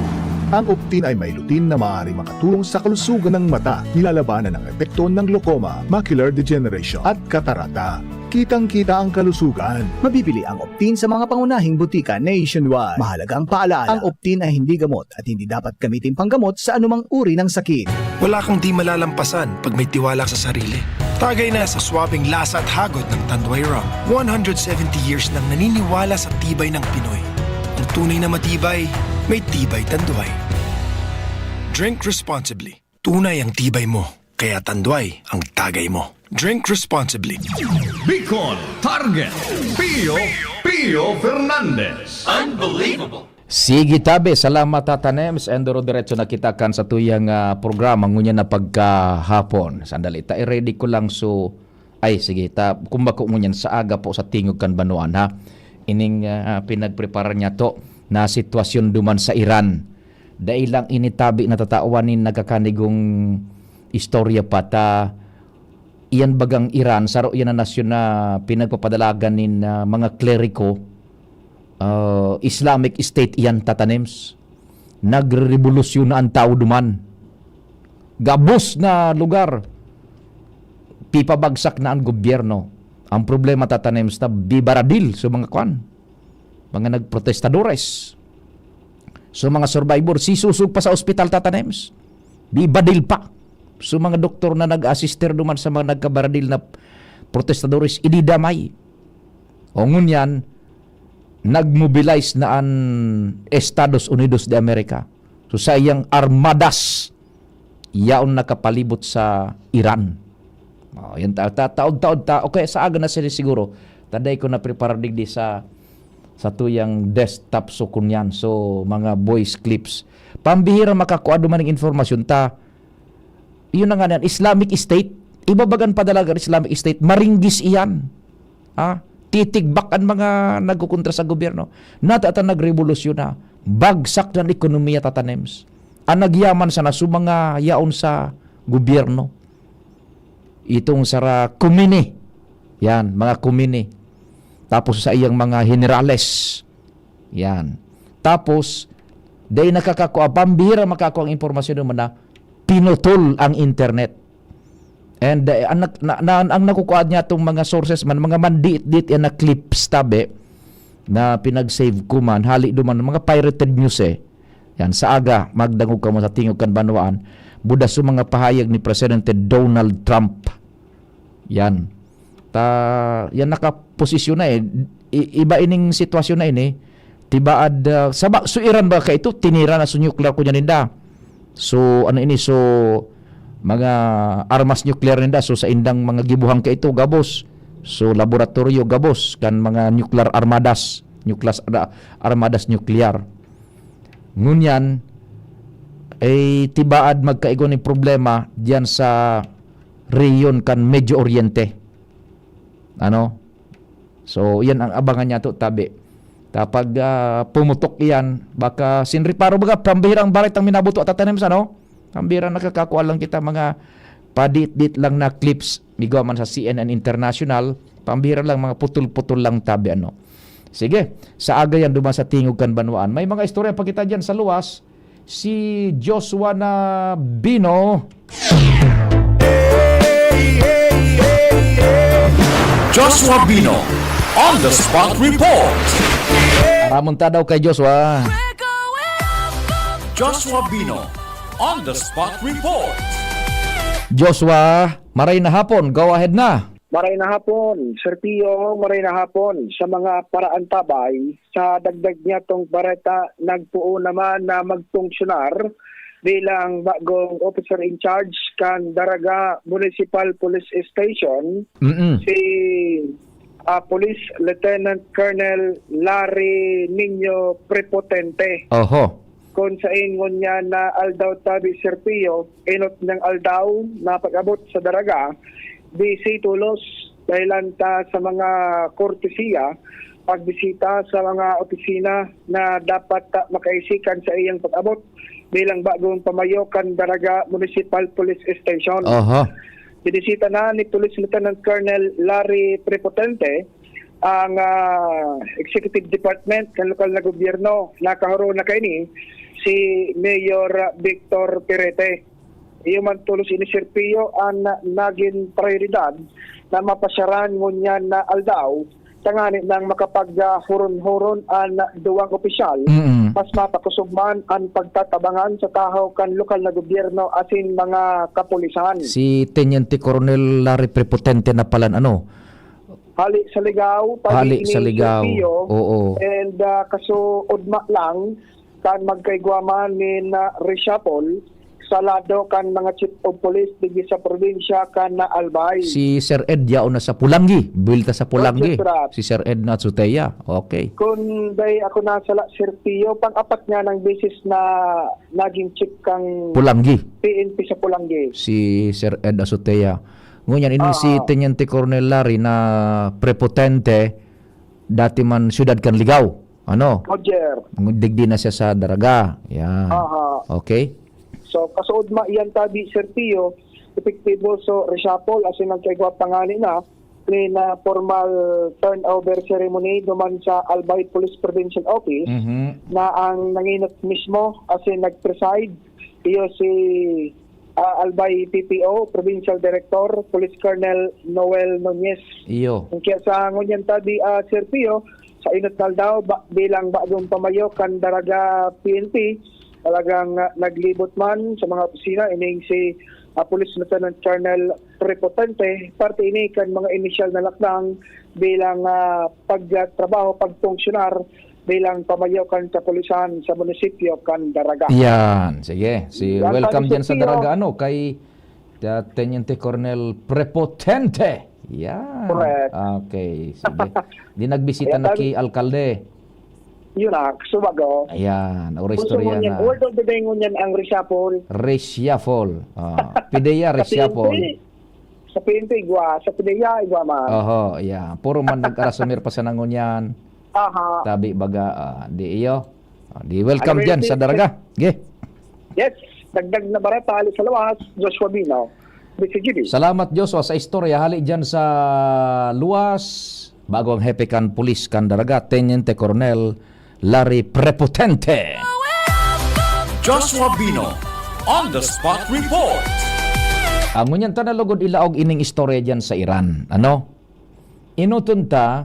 Ang Optin ay may lutein na maaaring makatulong sa kalusugan ng mata, nilalabanan ang epekto ng glaucoma, macular degeneration, at katarata. Kitang-kita ang kalusugan. Mabibili ang Optin sa mga pangunahing butika nationwide. Mahalagang paalala, ang Optin ay hindi gamot at hindi dapat gamitin panggamot sa anumang uri ng sakit. Wala kang di malalampasan pag may tiwala sa sarili. Tagay na sa suabing lasa at hagod ng Tanduay Rum. One hundred seventy years nang naniniwala sa tibay ng Pinoy. Ang tunay na matibay, may Tibay Tanduay. Drink responsibly. Tunay ang tibay mo, kaya Tanduay ang tagay mo. Drink responsibly. Bicol Target, Pio, Pio Fernandez. Unbelievable. Sige, tabi. Salamat, Tata Nems. And duro diretso na kita kan sa tuyang, ah, programa ngunyan na pagkahapon. Sandali, ta, i-ready ko lang. So, ay, sige, ta, kung bako ngunyan sa aga po sa tingog kan banwaan, ha. Ining, ah, pinagpreparar niya to na sitwasyon duman sa Iran. Dai lang ini tabi natatawan nin nagkakanigong istorya pa ta. Iyan bagang Iran, saro iyan na nasyon na pinagpapadalagan nin, ah, mga kleriko, ah, Islamic State iyan, Tata Nems. Nagrerevolusyon na an tawo duman. Gabos na lugar, pipabagsak na an gobyerno. Ang problema, Tata Nems, ta bibaradil sa mga kwan, mga nagprotestadores. So, mga survivor, sisusog pa sa ospital, Tata Nems. Bibadil pa. So, mga doktor na nag-assister duman sa mga nagkabaradil na protestadores, ididamay. O ngunyan, nag-mobilize na an Estados Unidos de America. So, sa iyang armadas, yaon nakapalibot sa Iran. Oh, yan ta, ta, taod-taod ta, o kaya sa aga na sila siguro, taday ko na preparar digdi sa, sa tuyang desktop so kunyan. So, mga voice clips. Pambihira makakua duman ng informasyon ta. Yun na nga yan, Islamic State. Iba bagang padalagan Islamic State, maringgis iyan. Ah, titigbak an mga nagkukontra sa gobyerno. Natata nagrevolusyon na. Bagsak na an ekonomiya, Tata Nems. An nagyaman sana so mga yaon sa gobyerno. Itong sara Khomeini. Yan, mga Khomeini. Tapos sa iyang mga generales. Yan. Tapos, dai nakakakua, pambihira makakua ang impormasyon naman na pinutol ang internet. And, uh, ang, nak-, na, na, ang nakukuha niya itong mga sources man, mga mandiit-diit yan na clips tabi na pinag-save ko man, hali duman, mga pirated news eh. Yan, sa aga, magdangog ka mo sa tingog kan banwaan, buda sa mga pahayag ni Presidente Donald Trump. Yan. Ta, yan nakaposisyon na eh. I-, iba ining sitwasyon na ini. Tibaad, ah, sa ba, so Iran ba ka ito? Tinira na so nuclear ko niya ninda. So, ano ini? So, mga armas nuclear ninda. So, sa indang mga gibuhang kaito, gabos. So, laboratoryo, gabos. Kan mga nuclear armadas. Nuclear, armadas nuclear. Ngunyan, eh, tibaad magkaigwa nin problema diyan sa rehiyon kan Medio Oriente. Ano? So, iyan ang abangan niya to, tabi. Kapag, ah, pumutok iyan, baka sinriparo, baga, pambihirang baret ang minabuto at tatanim sa, no? Pambihirang nakakakua lang kita, mga padit-dit lang na clips, migwa man sa C N N International, pambihira lang, mga putol-putol lang, tabi, ano. Sige, sa aga yan, duman sa tingog kan banwaan. May mga istorya pa kita dyan sa luwas. Si Joshua na Bino. Joshua Bino on the spot report. Aramon ta daw kay Joshua. Joshua Bino on the spot report. Joshua, maray na hapon. Go ahead na. Maray na hapon, Sir Pio, maray na hapon sa mga paraantabay. Sa dagdag niya tong bareta, nagpuo naman na magfunksyonar bilang bagong officer in charge kan Daraga Municipal Police Station, Mm-mm. si ah, Police Lieutenant Colonel Larry Nino Prepotente. Oho. Kun sain ngunyan na aldaw tabi, Sir Pio, inot ng aldaw na pag-abot sa Daraga, busy tulos dahilan ta sa mga kortesiya, pagbisita sa mga opisina na dapat ta makaisikan sa iyang pag-abot bilang bagong pamayo kan Daraga Municipal Police Station. Oho. Binisita na ni Police Lieutenant Colonel Larry Prepotente ang ah, executive department ng lokal na gobyerno. Nakahuro na kaini si Mayor Victor Perete. Iyo man tulos ini, Sir Pio, an nagin prayoridad na mapasyaran ngunyan na aldaw, tanganing makapaghuron-huron an duwang opisyal, Mm. mas mapakosog man an pagtatabangan sa tahaw kan lokal na gobyerno asin mga kapulisan. Si Teniente Coronel Larry Prepotente na palan ano? Hali sa Ligao, Hali pag-iining sa Ligao. Sitio, Oo. and ah, kasuodma lang kan magkaigwa man nin ah, reshuffle sa lado kan mga chief of police digdi sa probinsya kan Albay. Si Sir Ed yaon na sa Pulanggi. Buwelta sa Pulanggi. Roger, sir. Si Sir Ed na Azutea. Okay. Kun dai ako nasala, Sir Pio, pang-apat nga nang beses na naging chief kang Pulanggi. P N P sa Pulanggi. Si Sir Ed Azotea. Ngunyan, ini si Ah. Teniente Coronel Larry na prepotente, dati man siyudad kan Ligao. Ano? Roger. Digdi na siya sa Daraga. Yan. Aha. Okay? So, kasuodma iyan tabi, Sir Pio, epektibo so reshuffle asin nagkaigwa pa ngani na nin ah, formal turnover ceremony duman sa Albay Police Provincial Office Mhm. na ang nanginot mismo asin nag-preside iyo si ah, Albay P P O Provincial Director Police Colonel Noel Nunez. Iyo. Kaya sa ngunyan tabi, ah, Sir Pio, sa inot na aldaw, ba, bilang bagong pamayo kan Daraga P N P, talagang ah, naglibot man sa mga opisina ining si ah, Police Lieutenant Colonel Prepotente, parte ini kan mga inisyal na lakdang bilang ah, pagtrabaho, pagfunksyonar bilang pamayo kan kapulisan sa munisipyo kan Daraga. Yan. Sige. Si Yan, welcome sabi dyan ko sa sa'yo. Daraga, ano, kay uh, Teniente Colonel Prepotente. Yan. Correct. Okay. Sige. Di nagbisita Ayan, na sabi- ki alkalde. Yun na, subago. Ayan. Oro Gusto istorya mo niyan, na. word of the day ngunyan ang reshuffle. Reshuffle. Ah, pideya, reshuffle. Sa P N P, igwa. Sa pideya, igwa man. Oho, yeah. Puro man nag-arasumir pa sa nangunyan. Aha. Tabi baga, ah, di iyo. Ah, di welcome Ano ba dyan yun, sa di- Daraga. Ge. Yes, dagdag na bareta hali sa luwas, Joshua Bino, B C G B. Salamat, Joshua, sa istorya hali dyan sa luwas. Bago ang hepe kan pulis kan Daraga, Teniente Coronel Larry Prepotente. Joshua Bino on the spot report. Ang ngunyan ta na lugod ilaog ining istorya dyan sa Iran. Ano? Inuton ta,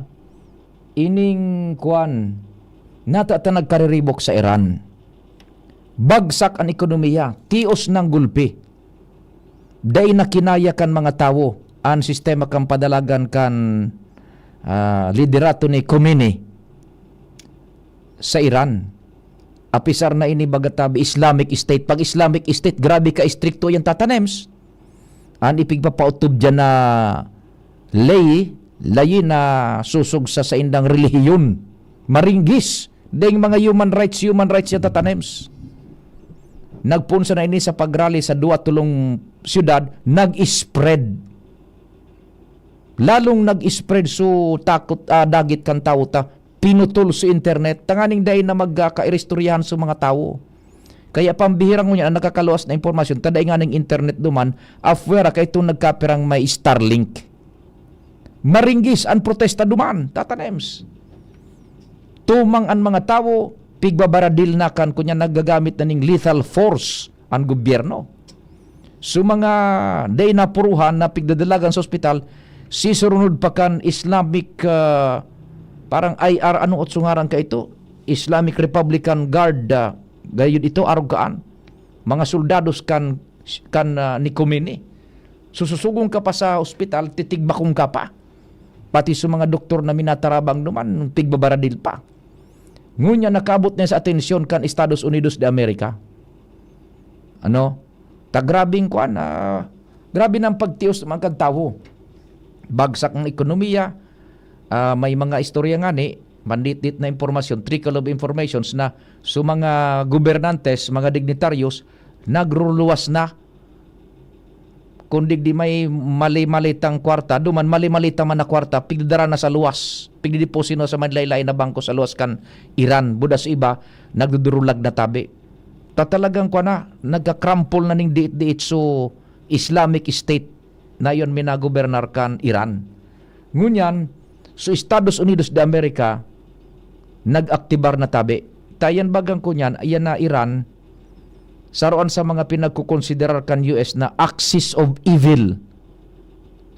ining kwan, nata ta nagkariribok sa Iran. Bagsak an ekonomiya, tios ng gulpi. Dai na kinaya kan mga tawo an sistema kan padalagan kan ah, liderato ni Khomeini sa Iran. Apisar na ini baga tabi Islamic State. Pag Islamic State, grabe ka-istrikto yan, Tata Nems. An ipigpapautob diyan na ley, layi na susog sa saindang relihiyon. Maringgis. Ding mga human rights, human rights yan, Tata Nems. Nagpunsa na ini sa pagrally sa duwa tolong syudad, nag-spread. Lalong nag-spread so takot, ah, dagit kan tawo ta. Pinutol so internet, tanganing dai na magkakairistoryahan so mga tawo. Kaya pambihira ngunyan an nakakaluwas na impormasyon, ta dai nganing internet duman, afwera kay itong nagkapirang may Starlink. Maringgis an protesta duman, Tata Nems. Tumang an mga tawo, pigbabaradil na kan kunya naggagamit na ning lethal force an gobyerno. So mga dai napuruhan na pigdadalagan sa ospital, sisurunod pa kan Islamic, ah, parang I R, ano ot sungaran ka ito? Islamic Republican Guard, ah, gayud ito, arog kaan. Mga soldados kan, kan, ah, ni Khomeini. Sususugon ka pa sa ospital, titigbakon ka pa. Pati sa mga doktor na minatarabang duman, pigbabaradil pa. Ngunyan nakaabot na sa atensyon kan Estados Unidos de America. Ano? Ta grabing kwan, ah, grabe na ang pagtios ng mga tawo. Bagsak ang ekonomiya, ah, may mga istorya nga ni, manditdit na impormasyon, trickle of informations na so mga gobernantes, mga dignitaryos, nagruluwas na. Kung digdi may mali-malitang kwarta, duman mali-malita man na kwarta, pigdara na sa luwas. Pigdideposito na sa manlaylay na bangko sa luwas kan Iran. Buda sa iba, nagdudurulag na tabi. Ta talagang kwa na, nagka-crumple na ning diit-diit so Islamic State na iyon minagobernar kan Iran. Ngunyan, so Estados Unidos de America, nag-aktibar na tabi. Tayan bagang kunyan, ayan na Iran, saroan sa mga pinagkukonsiderar kan U S na axis of evil.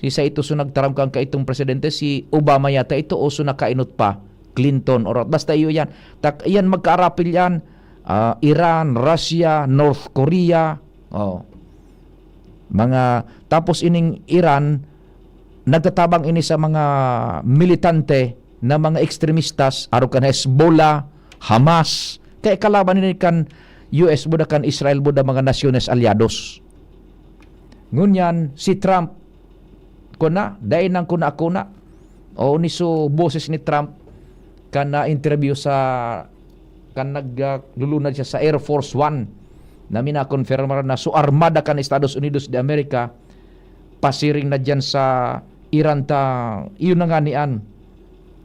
Si sa ito so nagtaram kan kaitong presidente, si Obama yata ito o so nakainot pa, Clinton, or basta iyo yan. Tak, yan magkaarapil yan, ah, Iran, Russia, North Korea, oh. Mga, tapos ining Iran, nagtatabang ini sa mga militante na mga ekstremistas, arog kan Hezbollah, Hamas, kaya kalaban ini kan U S buda, kan Israel buda, mga nasyones alyados. Ngunyan, si Trump, kuna, dai nang kuna-kuna. O ni so boses ni Trump, kan na-interview sa, kan nag, ah, lulunad siya sa Air Force One, na minakonfirmar na so armada kan Estados Unidos de America, pasiring na diyan sa Iran ta, iyon na nga ni an,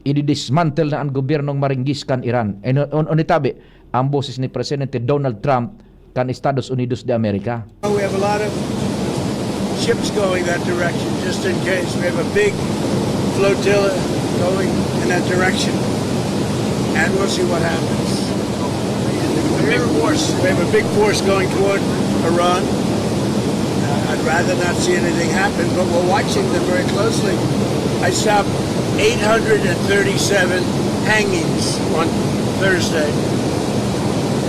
ididismantle na an gobyernong maringgis kan Iran. And on, on itabi, ang boses ni Presidente Donald Trump kan Estados Unidos de America. We have a lot of ships going that direction, just in case. We have a big flotilla going in that direction. And we'll see what happens. A big force. We have a big force going toward Iran. Uh, I'd rather not see anything happen, but we're watching them very closely. I stopped eight hundred thirty-seven hangings on Thursday.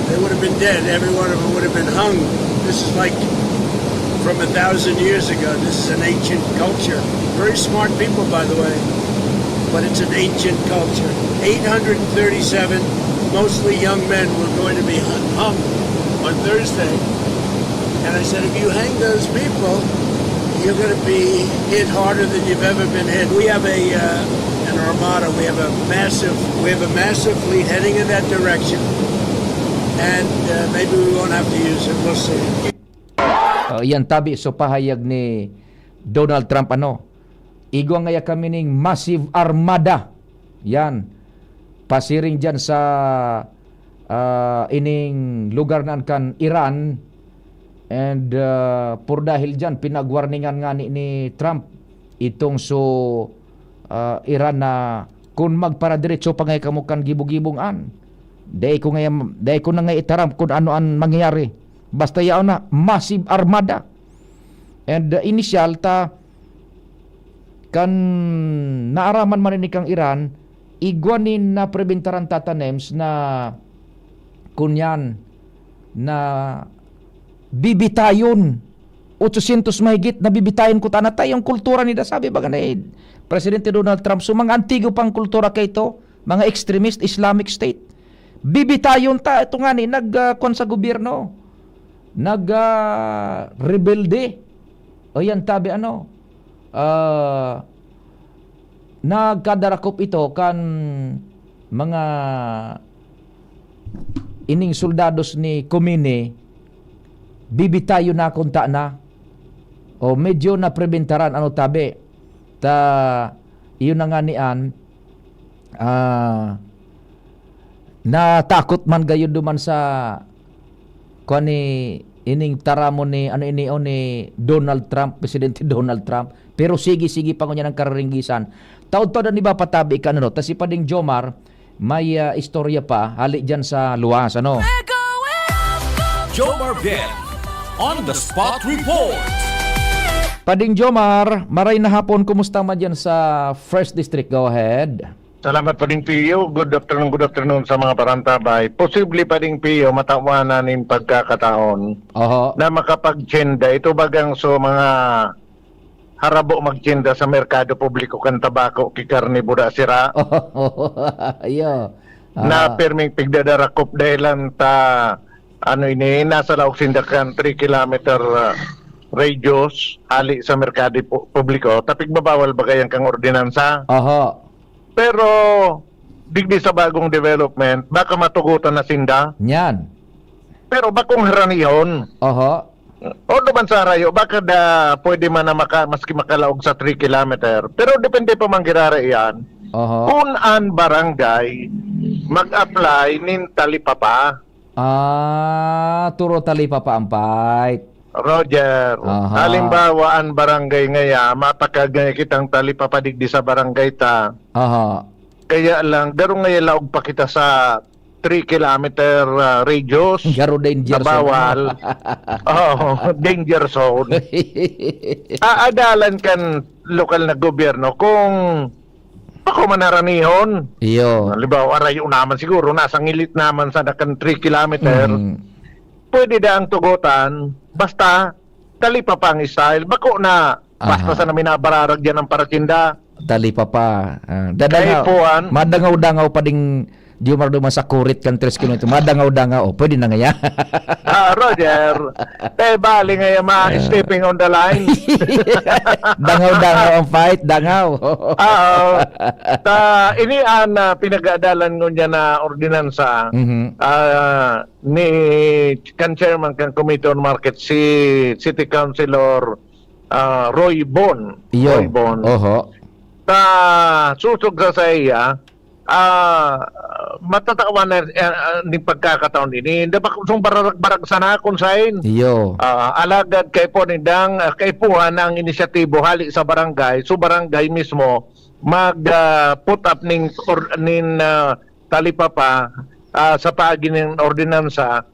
They would have been dead. Every one of them would have been hung. This is like from a thousand years ago. This is an ancient culture. Very smart people, by the way. But it's an ancient culture. Eight hundred thirty-seven, mostly young men, were going to be hung, hung on Thursday. And I said, if you hang those people, you're going to be hit harder than you've ever been hit. We have a, uh, an armada. We have a massive, we have a massive fleet heading in that direction. And, uh, maybe we won't have to use it. We'll see. Oh, yan tabi so pahayag ni Donald Trump, ano, igwa ngaya kami ning massive armada. Yan. Pasiring diyan sa, ah, ining lugar na kan Iran. And, ah, por dahil diyan, pinagwarningan nga ni, ni Trump itong so, ah, Iran na kun magparadiretso pa ngaya kamo kan gibo-gibong an, dai ko ngaya, dai ko na nga itaram kun ano an mangyayari. Basta yaon na, massive armada. And, uh, initial ta, kan naaraman man ini kan Iran, igwa nin napribentaran, Tata Nems, na kunyan, na bibitayon, otsosyentos mahigit na bibitayon ko, tana ta yung kultura nila, sabi baga ni Presidente Donald Trump. So, mga antigo pang kultura kaito, mga extremist, Islamic State. Bibitayon ta, ito nga ni, nag, ah, kwan sa gobyerno. Nag, ah, rebelde. O yan, tabi ano, ah, nagkadarakop ito kan mga ining soldados ni Khomeini, bibitayon na kunta na. O medyo napribentaran, ano tabi. Ta, iyon na nga ni an, ah, natakot man gayon duman sa, kuwan ni, ining taramon ni, ano ini, o ni Donald Trump, Presidente Donald Trump. Pero sige, sige pa ngunyan ang kararinggisan. Taod-taod an iba patabi kan ano, ta si Pading Jomar, may, ah, istorya pa, hali dyan sa luwas, ano? Jomar Biel, on the spot report. Pading Jomar, maray na hapon, kumusta man dyan sa First District? Go ahead. Salamat, Pading Pio. Good afternoon, good afternoon sa mga parantabay. Posible, Pading Pio, matawan na nin pagkakataon Oho. na makapagtsinda. Ito bagang so mga harabo magtsinda sa merkado publiko kan tabako ki karne buda sira Iyo. na Ah, pirming pigdadarakop dahilan ta, ano ini, nasa laog sinda kan three kilometer, ah, radius hali sa merkado pu-, publiko, ta pigbabawal baga yan kang ordinansa. Oho. Pero digdi sa bagong development, baka matugutan na sinda. Nyan. Pero bakong haranihon. Oho. O duman sa harayo, baka da, pwede man na maka-, maski makalaog sa three kilometer. Pero depende pa man girara iyan. Oho. Kun an barangay mag-apply nin talipapa. Ah, turo talipapa ang fight. Roger, Aha. halimbawa, an barangay ngaya, matakag ngaya kitang talipapa digdi sa barangay ta. Aha. Kaya lang, garo ngaya laog pa kita sa three kilometer, ah, radius Garo danger na zone, bawal. ano? Oo, danger zone. Aadalan kan lokal na gobyerno kung ako man haranihon. Iyo. Halimbawa, arayo naman siguro, nasa ngilit naman sa nakan three kilometer. Mhm. Pwede daang tugotan, basta talipapa ang style. Bako na, basta Aha. sa naminabararag dyan ang paratinda. Talipapa. Ah, dadangaw, Kaipuhan. madangaw-dangaw pa ding Jomar duman sa kurit kan tres kilometro. Madangaw-dangaw. Oh, pwede na ngaya. Ah, Roger. Eh, bali ngaya, ma, Ah. stepping on the line. Dangaw-dangaw ang fight, dangaw. Oo. Ta, ini an, ah, pinag-aadalan ngunyan na ordinansa, Mhm. ah, ni kan chairman kan Committee on Market, si City Councilor, ah, Roy Bon. Iyo. Roy Bon. Oho. Ta, susog sa saiya, ah, matatawan na, ah, ah, ning pagkakataon ini. Hindi ba kung bararag-barag sana kung sain? Iyo. Ah, alagad kaipuhan nindang, ah, kaipuhan na ang inisyatibo hali sa barangay. So, barangay mismo mag, ah, put up ning or-, nin, ah, talipapa, ah, sa paagi nin ordinansa.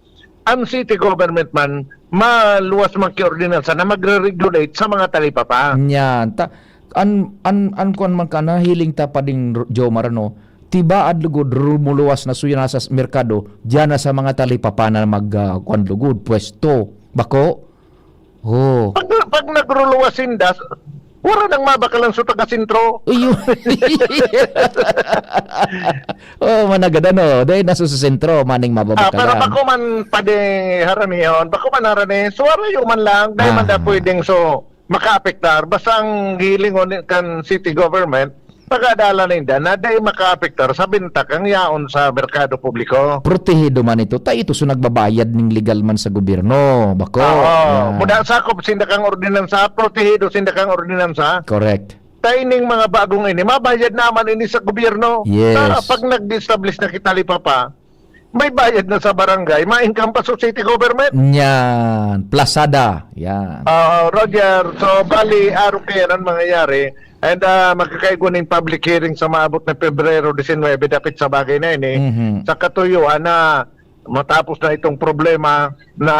Ang city government man, maluwas man ki ordinansa na magre-regulate sa mga talipapa. Yan. Ta-, an, an, an kuwan man ka, nahiling ta pa ding r-, Jomar, ano, tibaad lugod, rumuluwas na suya nasa s-, merkado, diyan na sa mga talipapa na mag, ah, kuwan lugod, pwesto. Bako? Oh. Pag, pag nagruluwas sinda, wala nang mabakalan sa taga-sentro. Iyo. Oh, managad ano, dahil nasa sa sentro, maning Ah, pero mababakalan. bako man padi haranihon, bako man harani, suwarayo man lang, dahil man da Aha. pwedeng so, makaapektar. Basta ang hilingon ni, kan city government, pag-aadalan ninda na dahil makaapektar sa benta kang yaon sa merkado publiko. Protehido man ito. Ta ito so nagbabayad ning legal man sa gobyerno, bako. Oo. Yan. Muna sakop sinda kang ordinansa, protehido sinda kang ordinansa. Correct. Ta ining mga bagong ini, mabayad naman ini sa gobyerno. Yes. Ta pag nag-establish na kita, Lipapa, may bayad na sa barangay, ma-income pa sa city government. Yan. Plasada. Yan. Ah, Roger, so bali, arog kaya ang mangyayari. And, ah, magkakaigwa ning public hearing sa maabot na Pebrero disinwebe, dapit sa bagay na ini. Mhm. Sa katuyuan na matapos na itong problema na,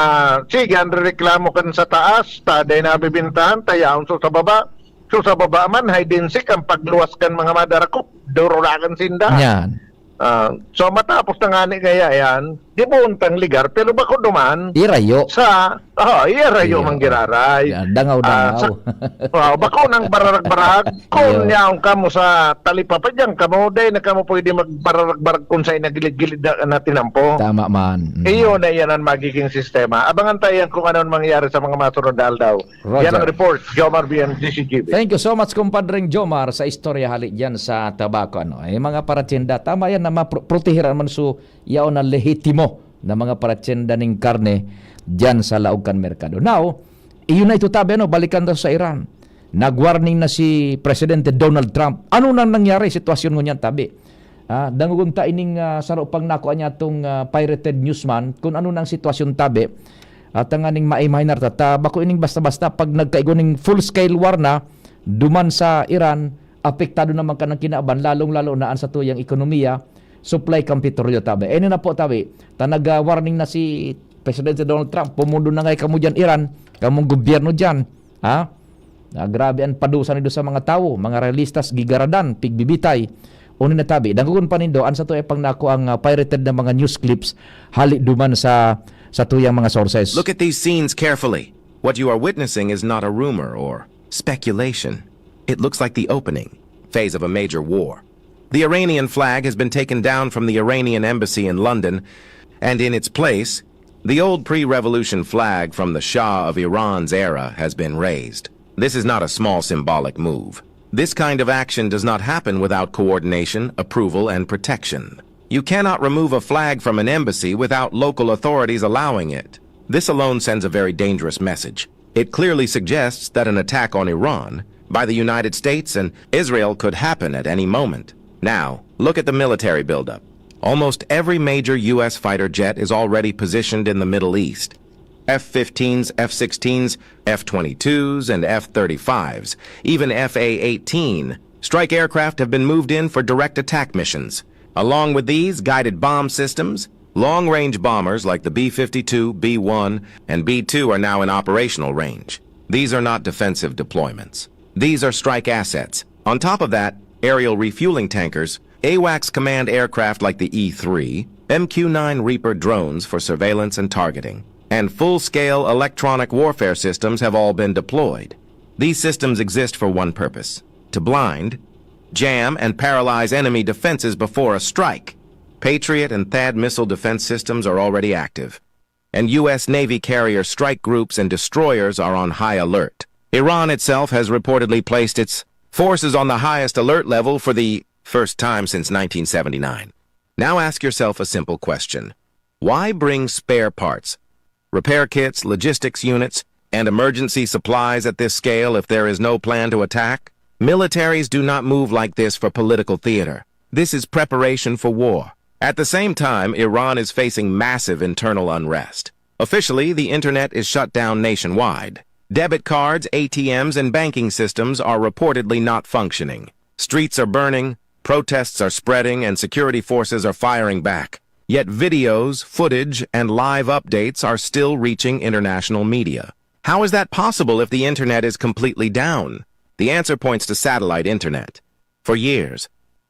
sige, ang reklamo kan sa taas, ta, dai nabibintahan, ta yaon so sa baba. So sa baba man, hide and seek ang pagluwas kan mga madarakop, durulagan sinda. Yan. Ah, so matapos na nga ni kaya yan, Di buon tang ligar, pero bako duman Irayo. sa, oh, iya rayo Iyo. man giraray. Yan, dangaw-dangaw. Ah, sa, oh, bako nang bararag-barag, kung Iyo. yaon ka mo sa talipapa, diyan ka mo, dahil na ka mo pwede magbararag-barag kung sa inagilid-gilid na, na tinampo. Tama man. Mm. Iyo na yan ang magiging sistema. Abangan tayo yan kung ano ang mangyayari sa mga masunod na aldaw. Roger. Yan ang report, Jomar B M, D C G B. Thank you so much, kumpadreng Jomar, sa istorya hali dyan sa Tabaco. Ano, eh, mga paratyenda, tama yan na maprotehiran man su yaon na lehitimo na mga paratyenda ning karne dyan sa laog kan merkado. Now, iyon na ito tabi, ano, balikan daw sa Iran. Nag-warning na si Presidente Donald Trump. Ano nang nangyari sitwasyon ngunyan tabi? Ah, dangogon ta ining, ah, saro pang nakua niya tong, ah, pirated newsman kung ano nang sitwasyon tabi. At tanganing maimahinar ta, ta bako ining basta-basta pag nagkaigo ning full-scale war na duman sa Iran, apektado naman ka ng kinaban, lalong-lalo na an satuyang ekonomiya, supply kan petrolyo tabi. Eno na po tabi, ta nag-warning na si Presidente Donald Trump, pumundo na ngay kamo dyan, Iran, kamong gobyerno dyan. Ha? Ah, grabe ang padusa nindo sa mga tawo, mga realistas, gigaradan, pigbibitay. Uni na tabi, dangogon pa nindo, an sato ay pang nako ang ah, pirated na mga news clips, hali duman sa satuyang mga sources. Look at these scenes carefully. What you are witnessing is not a rumor or speculation. It looks like the opening phase of a major war. The Iranian flag has been taken down from the Iranian embassy in London, and in its place, the old pre-revolution flag from the Shah of Iran's era has been raised. This is not a small symbolic move. This kind of action does not happen without coordination, approval, and protection. You cannot remove a flag from an embassy without local authorities allowing it. This alone sends a very dangerous message. It clearly suggests that an attack on Iran by the United States and Israel could happen at any moment. Now, look at the military buildup. Almost every major U S fighter jet is already positioned in the Middle East. F fifteens, F sixteens, F twenty-twos, and F thirty-fives, even F A eighteen strike aircraft have been moved in for direct attack missions. Along with these, guided bomb systems, long-range bombers like the B fifty-two, B one, and B two are now in operational range. These are not defensive deployments. These are strike assets. On top of that, aerial refueling tankers, AWACS command aircraft like the E three, M Q nine Reaper drones for surveillance and targeting, and full-scale electronic warfare systems have all been deployed. These systems exist for one purpose: to blind, jam, and paralyze enemy defenses before a strike. Patriot and THAAD missile defense systems are already active, and U S Navy carrier strike groups and destroyers are on high alert. Iran itself has reportedly placed its forces on the highest alert level for the first time since nineteen seventy-nine. Now ask yourself a simple question. Why bring spare parts, repair kits, logistics units, and emergency supplies at this scale if there is no plan to attack? Militaries do not move like this for political theater. This is preparation for war. At the same time, Iran is facing massive internal unrest. Officially, the internet is shut down nationwide. Debit cards, A T Ms, and banking systems are reportedly not functioning. Streets are burning, protests are spreading, and security forces are firing back. Yet videos, footage, and live updates are still reaching international media. How is that possible if the internet is completely down? The answer points to satellite internet. For years,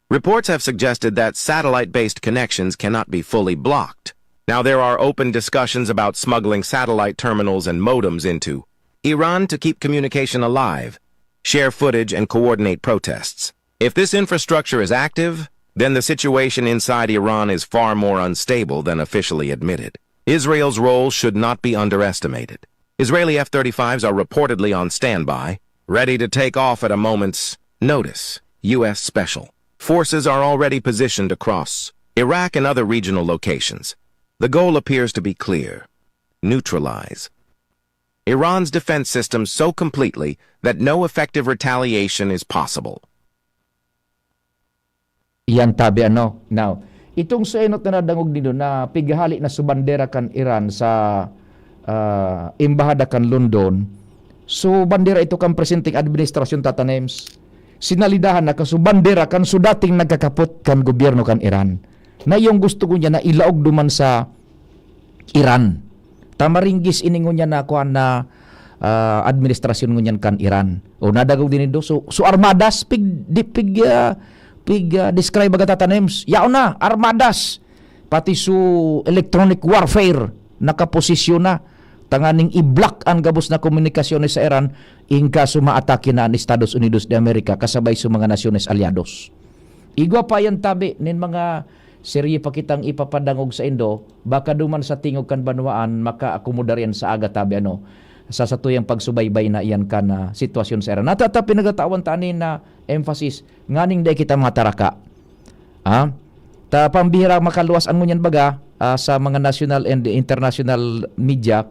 reports have suggested that satellite-based connections cannot be fully blocked. Now there are open discussions about smuggling satellite terminals and modems into Iran to keep communication alive, share footage, and coordinate protests. If this infrastructure is active, then the situation inside Iran is far more unstable than officially admitted. Israel's role should not be underestimated. Israeli F thirty-fives are reportedly on standby, ready to take off at a moment's notice. U S special forces are already positioned across Iraq and other regional locations. The goal appears to be clear: neutralize Iran's defense systems so completely that no effective retaliation is possible. Yan tabi ano. Now, itong sa enot na nadangog nindo na pighahali na subandera kan Iran sa ah, embahada kan London, so bandera ito kan presenteng administrasyon, Tata Nems. Sinalidahan na kan so bandera kan so dating nagkakapot kan gobyerno kan Iran. Na yung gusto ko niya na ilaog duman sa Iran. Tamaringgis ini ngunyan na kuan na ah, administrasyon ngunyan kan Iran. O nadagog din indo. So, so armadas, pig, di, pig, ah, pig ah, describe baga, Tata Nems. Yaon na, armadas. pati su electronic warfare nakaposisyon na, tanganing i-block an gabos na komunikasyones sa Iran in kaso maatake na an Estados Unidos de America kasabay sa mga nasyones alyados. Igwa pa yan tabi nin mga serye pa kitang ipapadangog sa indo, baka duman sa tingog kan banwaan, makaakomodar yan sa aga tabi, ano, sa satuyang pagsubaybay na iyan kan, ah, sitwasyon sa Iran. Natata pinagatawan ta ani na emphasis, nganing dai kita mataraka. Ah? Ta pambihira makaluwas an ngunyan baga, ah, sa mga national and international media,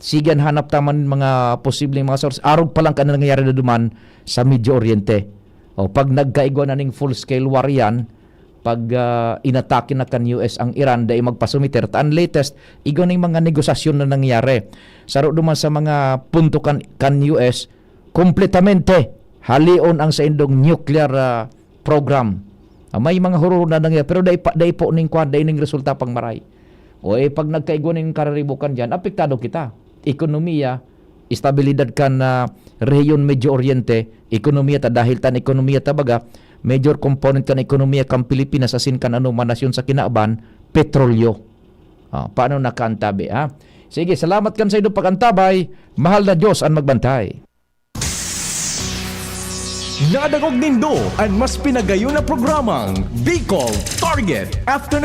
sige an hanap ta man mga posibleng mga source, arog pa lang kan nangyayari na duman sa Medio Oriente. O, pag nagkaigwa na ning full-scale war yan, pag, ah, inatake na kan U S ang Iran, dai magpasumiter. Ta an latest, igwa ning mga negosasyon na nangyayari. Saro duman sa mga punto kan, kan U S, kompletamente halion ang saindong nuclear, ah, program. Ah, may mga huror na nangyayari, pero dai pa, dai po ning kwan, dai ning resulta pang maray. O, eh, pag nagkaigwa ning kararibukan dyan, apektado kita. Ekonomiya, estabilidad kan, ah, rehiyon Medio Oriente, ekonomiya ta, dahil tan ekonomiya ta baga, major component kan ekonomiya kan Pilipinas asin kan anoman nasyon sa kinaban, petrolyo. Ah, paano na kaantabi, ha? Sige, salamat kan saindo pag-antabay. Mahal na Diyos an magbantay. Nadangog nindo an mas pinagayon na programang Bicol Target Afternoon.